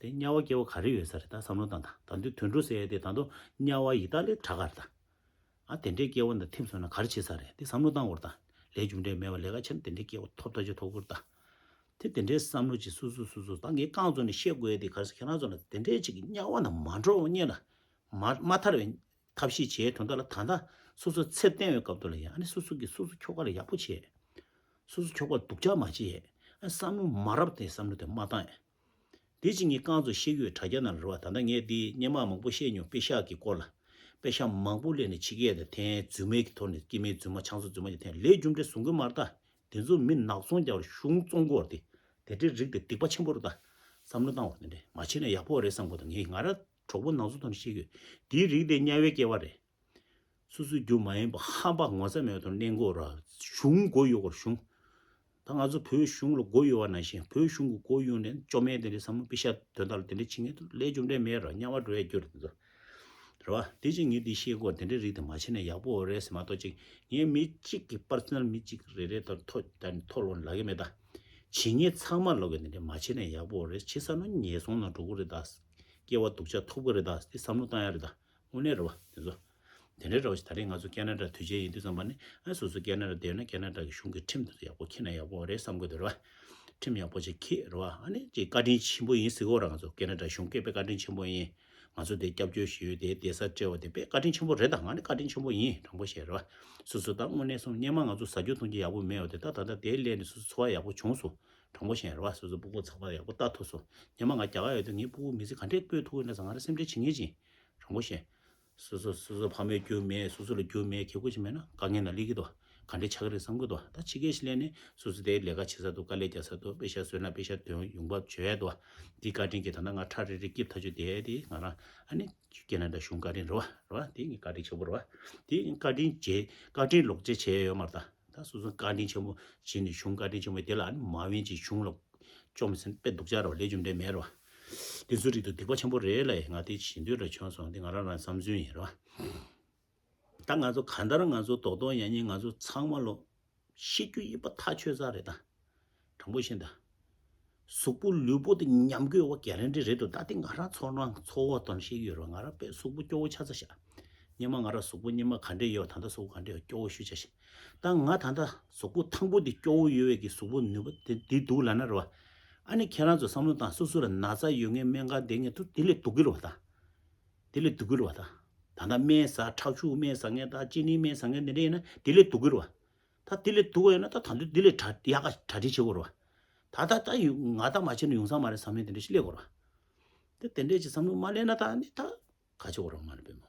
དེ་དམྱལ་བ་སྐྱེ་བ་ག་རེ་ཡོད་ས་རེད། ད་བསམ་བློ་བཏང་དང་། ད་དུང་དུད་འགྲོ་ཟེར་ཡ་དེ་ད་དུང་དམྱལ་བ་ཡི་དྭགས་ལས་དྲག་ག་རེད་ད། ཨ་དེ་འདྲའི་སྐྱེ་བ་འདི་ཐིམ་སོང་ན་ག་རེ་བྱེད་ས་རེད། དེ་བསམ་བློ་བཏང་དགོས་རེད་ད། ལས་རྒྱུ་འབྲས་མེད་པ་ལས་ཀ་བྱས་ན་དེ་འདྲའི་སྐྱེ་བ་ཐོབ་ཐག་ཆོད་ཐོབ་དགོས་རེད་ད། དེ་དེ་འདྲའི་བསམ་བློ་ཅིག་སོ་སོ་སོ་སོ་ད་ངས་རྐང་བཙུགས་ནས་བཤད་དགོས་ཡ་དེ་ག་རེ་ཟེར་ཁྱེད་རང་ཚོ་ལ་དེ་འདྲའི་ཅིག་གི་དམྱལ་བ་ནང་མ་འགྲོ་བ་སྔོན་ལ་མ་མ་ཐར་བའི་ཐབས་ཤེས་བྱས་དོན་དག་ལ་ད་ལྟ་ སོ་སོའི་ཚེ་བརྟན་པའི་སྐབས་དུ་ལ་ཡང་ཨ་ནི་སོ་སོ་གིས་སོ་སོ་ཁྱོ་ག་ལ་ཡག་པོ་བྱེད། སོ་སོ་ཁྱོ་ག་སྡུག་ཅག་མ་བྱེད། ཨ་བསམ་བློ་མ་རབས་དེ་བསམ་བློ་དེ་མ་བཏང་ཡ། དེ་ཅིག་ངས་རྐང་ཚོ་བཤད་ཀྱི་ཡོད་དྲ་རྒྱ་ནང་ལ་རེད་བ། ད་ལྟ་ངས་འདི་སྔོན་མ་མང་པོ་བཤད་མྱོང་པེ་ཤག་གི་སྐོར་ལ། པེ་ཤག་མང་པོ་ལེན་ནས་ཕྱི་རྒྱལ་དང་འཐེན། རྫུན་མའི་གི་ཐོག་ནས་སྐྱེ་དམན་རྫུན་མ་ཆང་ས་རྫུན་མ་གི་འཐེན། ལས་རྒྱུ་འབྲས་བཟུང་གི་མ་རེད་ད། དེ་ཚོ་མི་ནག་ཚོང་རྒྱག་པར་གཞུང་བཙོང་གི་ཡོད་རེད་དེ། དེ་འདྲའི་རིགས་དེ་སྡིག་པ་ཆེན་པོ་རེད་ད། བསམ་བློ་བཏང་བ་དེ་འདྲས་མ་བྱས་ན་ཡག་པོ་རེད་བསམ་གི་འདུག་ངས་ང་རང་གྲོགས་པོ་ནག་ཚོ་ཐོག་ནས་བཤད་ཀྱི་ཡོད། དེའི་རིགས་དེ་དམྱལ་བའི་སྐྱེ་བ་རེད། སོ་སོའི་རྒྱུ་མ་ཡིན་པ་ཧམ་པ་ངོ་ཚ་མེད་པ་དང་གླེང་དགོས་ར། གཞུང་མགོ་གཡོག་དགོས་ར་གཞུང་། ད་ང་ཚོ་བོད་གཞུང་ལ་མགོ་གཡོག་པ་ནང་བཞིན་བོད་གཞུང་གི་མགོ་གཡོག་ནས་བཅོམ་མེད་དེ་འདྲའི་བསམ་བློ་པེ་ཤག་དོན་དག་ལ་དེ་འདྲ་བྱེད་མཁན་དེ་ལས་རྒྱུ་འབྲས་མེད་ར། དམྱལ་བ་འགྲོ་ཡ་རྒྱུ་རེད་དེ་ཚོ། རེད་བ། དེ་ཅིག་ངས་འདི་ཤེས་དགོས། དེ་འདྲའི་རིགས་དེ་མ་བྱས་ན་ཡག་པོ་རེད་ཟེར་མ་གཏོགས་ཅིག་ངས་མི་གཅིག་གི་པར་སོ་ནལ་མི་གཅིག་རེ་རེ་དང་ཐོ་དང་ཐོ་ལོ་ལབ་ཀྱི་མེད་ད། བྱེད་མཁན་ཚང་མ་ལོག་གི་དེ་འདྲ་མ་བྱས་ན་ཡག་པོ་རེད། བྱས་ཙང་ན་ངན་སོང་ནང་འགྲོ་གི་རེད་ད། སྐྱེ་བ་སྡུག་ཅག་ཐོབ་གི་རེད་ད། དེ་བསམ་བློ་བཏང་ཡ་རེད་ད། དངོས་གནས་རེད་བ་དེ་ཚོ། དེ་འདྲའི་རེད་བ་ཞིག་ད་རེས་ང་ཚོ་ཁེ་ན་ཌ་དུས་ཆེན་ཡིན་དུས་ཙམ་པ་ནི་ཨ་སོ་སོ་ཁེ་ན་ཌ་བསྡད་ན་ཁེ་ན་ཌ་གི་གཞུང་གི་ཁྲིམས་དེ་ཚོ་ཡག་པོ་འཁྱེར་ན་ཡག་པོ་རེད་བསམ་གི་འདུག་རེད་བ། ཁྲིམས་ཡག་པོ་ཞིག་འཁྱེར་རེད་བ། ཨ་ནི་ཅིག་བཀའ་དྲིན་ཆེན་པོ་ཡིན་ཟེར་གོ་ར། ང་ཚོ་ཁེ་ན་ཌ་གཞུང་སྐད་དཔེ་བཀའ་དྲིན་ཆེན་པོ་ཡིན། ང་ཚོ་དེ་སྐྱབས་བཅོལ་ཞུས་དེ་བསྡད་ས་སྤྲད་པ་དེ་དཔེ་བཀའ་དྲིན་ཆེན་པོ་རེད་ད། ང་ནི་བཀའ་དྲིན་ཆེན་པོ་ཡིན། དྲང་པོ་བཤད་རེད་བ། སོ་སོ་ད་དངོས་གནས་སོང་སྔོན་མ་ང་ཚོ་ཟ་རྒྱུ་འཐུང་རྒྱུ་ཡག་པོ་མེད་པ་དེ་ད་ད་ལྟ་དེ་སླེབས་ནས་སོ་སོ་འཚོ་བ་ཡག་པོ་བྱུང་སོང་། དྲང་པོ་བཤད་རེད་བ། སོ་སོ་སྤུ་གུ་ཚགས་པར་ཡག་པོ་ལྟ་ཐུབ་སོང་། སྔོན་མ་ང་རྒྱ་གར་ཡོད་དུས་ངའི་སྤུ་གུ་མི་ཚེ་ག་འདྲས་སྤོས་ཐུབ་ཡོད་ན་ཟེར་ང་རང་སེམས་ཁྲལ་བྱེད་མཁན་ཅིག་ཡིན། དྲང་པོ་བཤད། སོ་སོ་སོ་སོ་ཕ་མའི་རྒྱུ་མེད། སོ་སོ་ལ་རྒྱུ་མེད། ཁེ་ཁུ་ཅིག་མེད་ན་དཀའ་ངལ་ནང་སླེབས་ཀྱི་འདུག་ག་འདྲས་ཆགས་ཀྱི་རེད་བསམ་གྱི་འདུག་ད་ཕྱི་རྒྱལ་ཞིག་སླེབས་ནས་སོ་སོ་དེ་ལས་ཀ་བྱེད་ས་འདུག་དཀའ་ལས་རྒྱག་ས་འདུག་པེ་ཤག་བཟོས་ན་པེ་ཤག་དོན་ཡོང་འབབ་བྱོས་ཡ་འདུག་འདི་བཀའ་དྲིན་གྱིས་ད་ལྟ་ང་ཁྲ་རེ་རེ་སྐྱིབས་ཐག་ཆོད་བསྡད་དེ་ང་རང་ཨ་ནི་ཁེ་ན་ཌ་གཞུང་བཀའ་དྲིན་རེད་བ། རེད་བ། དེ་ངའི་བཀའ་དྲིན་ཆེན་པོ་རེད་བ། དེ་བཀའ་དྲིན་བྱས་བཀའ་དྲིན་ལོག་འཇལ་བྱས་ཡོད་མ་རེད་ད། ད་སོ་སོ་བཀའ་དྲིན་ཆེན་པོ་བྱས་ནས་གཞུང་བཀའ་དྲིན་ཆེན་པོ་དེ་ལ་ཨ་ནི་མ་འོན་ཅིག་གཞུང་ལ་བཅོམ་ཟིན་དཔེ་སྡུག་ཅག་རེད་བ། ལས་རྒྱུ་འབྲས་མེད་རེད་བ། དེ་ཚོའི་རིགས་དེ་སྡིག་པ་ཆེན་པོ་རེད་ལ་ཡ། ང་དེ་བྱེད་འདོད་ལ་བྱུང་སོང་། འདི་ང་རང་རང་བསམ་ཚུལ་ཡིན་རེད་བ། ད་ང་ཚོ་གང་ལྟར་ང་ཚོ་རྡོག་རྡོག་ཡང་སྙིང་ང་ཚོ་ཚང་མ་ལོ་ཤི་རྒྱུ་ཡིན་པ་ཐག་ཆོད་ས་རེད་ད། དྲང་པོ་བཤད་ད། གཟུགས་པོ་ལུས་པོ་དེ་ཉམས་རྒུད་བ་གེ་རན་ཊི་རེད་འདུག་ད་དེ་ང་རང་ཚོ་རང་ཚོ་བ་དང་བཤད་ཀྱི་ཡོད་རེད་བ། ང་རང་དཔེ་གཟུགས་པོ་སྐྱོ་བོ་ཆགས་ཚར་ཤག་སྔོན་མ་ང་རང་གཟུགས་པོ་སྔོན་མ་ག་འདྲས་ཡོད་ད་ལྟ་གཟུགས་པོ་ག་འདྲས་ཡོད་སྐྱོ་བོ་ཞེ་པོ་ཆགས་ཤག་ད་ང་ད་ལྟ་གཟུགས་པོ་ཐང་པོ་དེ་སྐྱོ་བོ་ཡོད་པའི་གི་གཟུགས་པོ་ནུས་པ་དེ་དེ་འདུག་ལབ་ན་རེད་བ། ཨ་ནི་ཁྱེད་རང་ཚོ་བསམ་བློ་བཏང་། སོ་སོ་ལ་ན་ཚ་ཡོད་མཁན་སྨན་ཁང་བསྡད་མཁན་དེ་དེ་ལས་སྡུག་གི་རེད་བ་ད། དེ་ལས་སྡུག་གི་རེད་བ་ད། ད་ལྟ་སྨན་ཟ་ཁྲག་ཤུགས་སྨན་ཟ་མཁན་ད་གཅིན་སྙི་སྨན་ཟ་མཁན་དེ་འདྲ་ཡིན་ན་དེ་ལས་སྡུག་གི་རེད་བ། ད་དེ་ལས་སྡུག་གི་ཡོད་ན་ད་ད་དུང་དེ་ལས་གྲ་ཡག་ག་གྲ་སྒྲིག་བྱེད་དགོས་རེད་བ། ད་ད་ད་ཡོད་ང་ད་མ་བྱས་ན་ཡོང་ས་མ་རེད་བསམ་མཁན་དེ་འདྲ་ཞིག་སླེབས་དགོས་རེད་བ། དེ་དེ་འདྲས་ཀྱི་བསམ་བློ་མ་སླེབས་ན་ད་ནི་ད་ག་བྱེད་དགོས་རེད་མ་རེད་པས་མོ།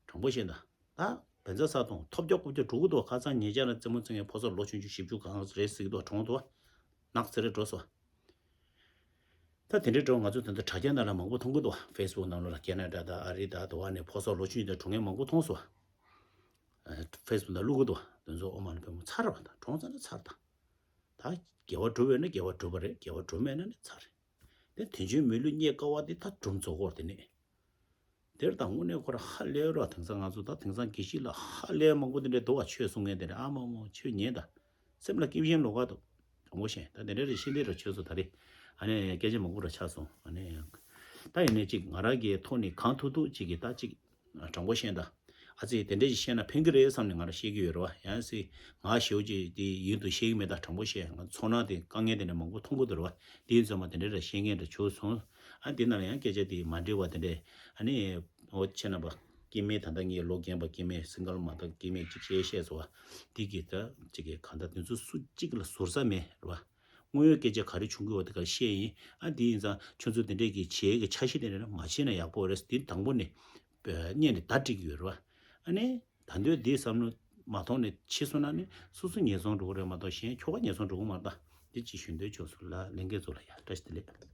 དྲང་པོ་བཤད་ན། ད་བན་ཚ་ས་དང་ཐོབ་རྒྱག་རྐུབ་རྒྱག་འགྲོ་གི་འདུག་ཁ་སང་ཉེ་ཆར་ལ་རྩེད་མོ་རྩེ་མཁན་ཕོ་གསར་ལོ་ཆུང་ཆུང་བཞི་བཅུ་གང་རེད་ཟེར་གི་འདུག་གྲོངས་འདུག་ནག་ཚེ་རེ་འགྲོ་སོང་། ད་དེ་འདྲའི་འགྲོ་ང་ཚོ་ད་ལྟ་དྲ་རྒྱ་ནང་ལ་མང་པོ་མཐོང་གི་འདུག་ཕེ་སི་བུག་ནང་ལོགས་ལ་ཁེ་ན་ཌ་དང་ཨ་རི་དང་དུ་བ་ནས་ཕོ་གསར་ལོ་ཆུང་ཆུང་དང་གྲོངས་མཁན་མང་པོ་མཐོང་སོང་། ཕེ་སི་བུག་ནང་བླུག་གི་འདུག་དེ་ཚོ་ཨོ་མ་ལ་པའི་མོ་ཚར་བ་དང་གྲོངས་ཚར་ན་ཚར་དང་། ད་དགེ་བ་སྒྲུབ་ཡོད་ན་དགེ་བ་སྒྲུབ་པ་རེད། དགེ་བ་སྒྲུབ་མེད་ན་ནི་ཚར་རེད། དེ་དོན་ཆེན་མི་ལུས་རྙེད་དཀའ་བ་དེ་ད་སྒྲུབ་རྫོགས་སྐོར་དེ་ནི། དེར་ད་དངོས་གནས་ཁོ་ར་ཧ་ལས་རོགས། དེང་སང་ང་ཚོ་ད་དེང་སང་དགེ་བཤེས་ལ་ཧ་ལས་མང་པོ་དེ་འདྲའི་འདུག་བ། ཆོས་གསུང་མཁན་དེ་འདྲ་ཨ་མ་མོ་ཆོས་ཉན་ད། སེམས་ལ་སྐྱིད་ཤིང་ལོག་ག་འདུག་དྲང་པོ་བཤད་ད་དེ་འདྲ་རེ་ཤེས་འདི་ར་ཆོས་སུ་ད་རེ་ཨ་ནི་སྐད་ཆ་མང་པོ་ར་ཆགས་སོང་ཨ་ནི། ད་ཡིན་ནས་ཅིག་ང་རང་གི་ཐོག་ནས་གང་ཐུབ་ཐུབ་ཅིག་གི་ད་ཅིག་དྲང་པོ་བཤད་ད། ཨ་ཙི་དེ་འདྲ་ཞིག་བཤད་ན་ཕན་གི་རེད་བསམ་ནས་ང་རང་བཤད་ཀྱི་ཡོད་རེད་བ། ཡང་སྲིད་ང་ཞེ་པོ་ཅིག་དེ་ཡུན་དུ་བཤད་ཀྱི་མེད་ད། དྲང་པོ་བཤད་ང་ཚོར་སྣང་དེ་དཀའ་ངལ་དེ་འདྲ་མང་པོ་མཐོང་གི་འདུག་རེད་བ། དེ་ཡིན་ཙང་མ་དེ་འདྲ་ར་བཤད་མཁན་འདྲ་བྱུང་སོང་། ཨ་འདི་ནང་ལ་ཡང་སྐད་ཆ་དེ་མ་འདྲེས་པ་དེ་འདྲས་ཨ་ནི་འོ་ཁྱེད་རྣམ་པ་སྐྱེ་དམན་ད་ལྟ་ངས་ལོ་རྒན་པ་སྐྱེ་དམན་སིང་གལ་མ་དང་སྐྱེ་དམན་ཅིག་བཤད་བཤད་སོང་བ། འདི་གི་ད་ཅིག་གི་གང་ལྟར་དེ་ཚོ་སུ་གཅིག་ལ་ཟུར་ཟ་མེད་རེད་བ། དངོས་ཡོད་སྐད་ཆ་ག་རེ་བྱུང་གི་ཡོད་དེ་ག་རེ་བཤད་ཡིན། ཨ་འདི་ཡིན་ཙང་ཁྱོད་ཚོ་དེ་འདྲས་ཀྱི་བྱེད་ཀྱི་འཆར་གཞི་དེ་འདྲ་མ་བྱས་ན་ཡག་པོ་རེད། འདི་དང་པོ་ནས་སྙན་ནས་བརྡ་སྤྲད་ཀྱི་ཡོད་རེད་བ། ཨ་ནི་ད་འདོད་འདི་བསམ་བློ་མ་ཐོངས་ནས་ཕྱི་སོང་ན་ནི་སོ་སོ་ཉེན་སྲུང་འགྲོ་གི་རེད་མ་གཏོགས་གཞན་ཁྱོ་ག་ཉེན་སྲུང་འགྲོ་གི་མ་རེད་ད། འདི་ཅིག་ཞུ་འདོད་བྱུང་སོང་ལ་ལྷན་རྒྱས་ཚོ་ལ་ཡ་བཀྲ་ཤིས་བདེ་ལེགས།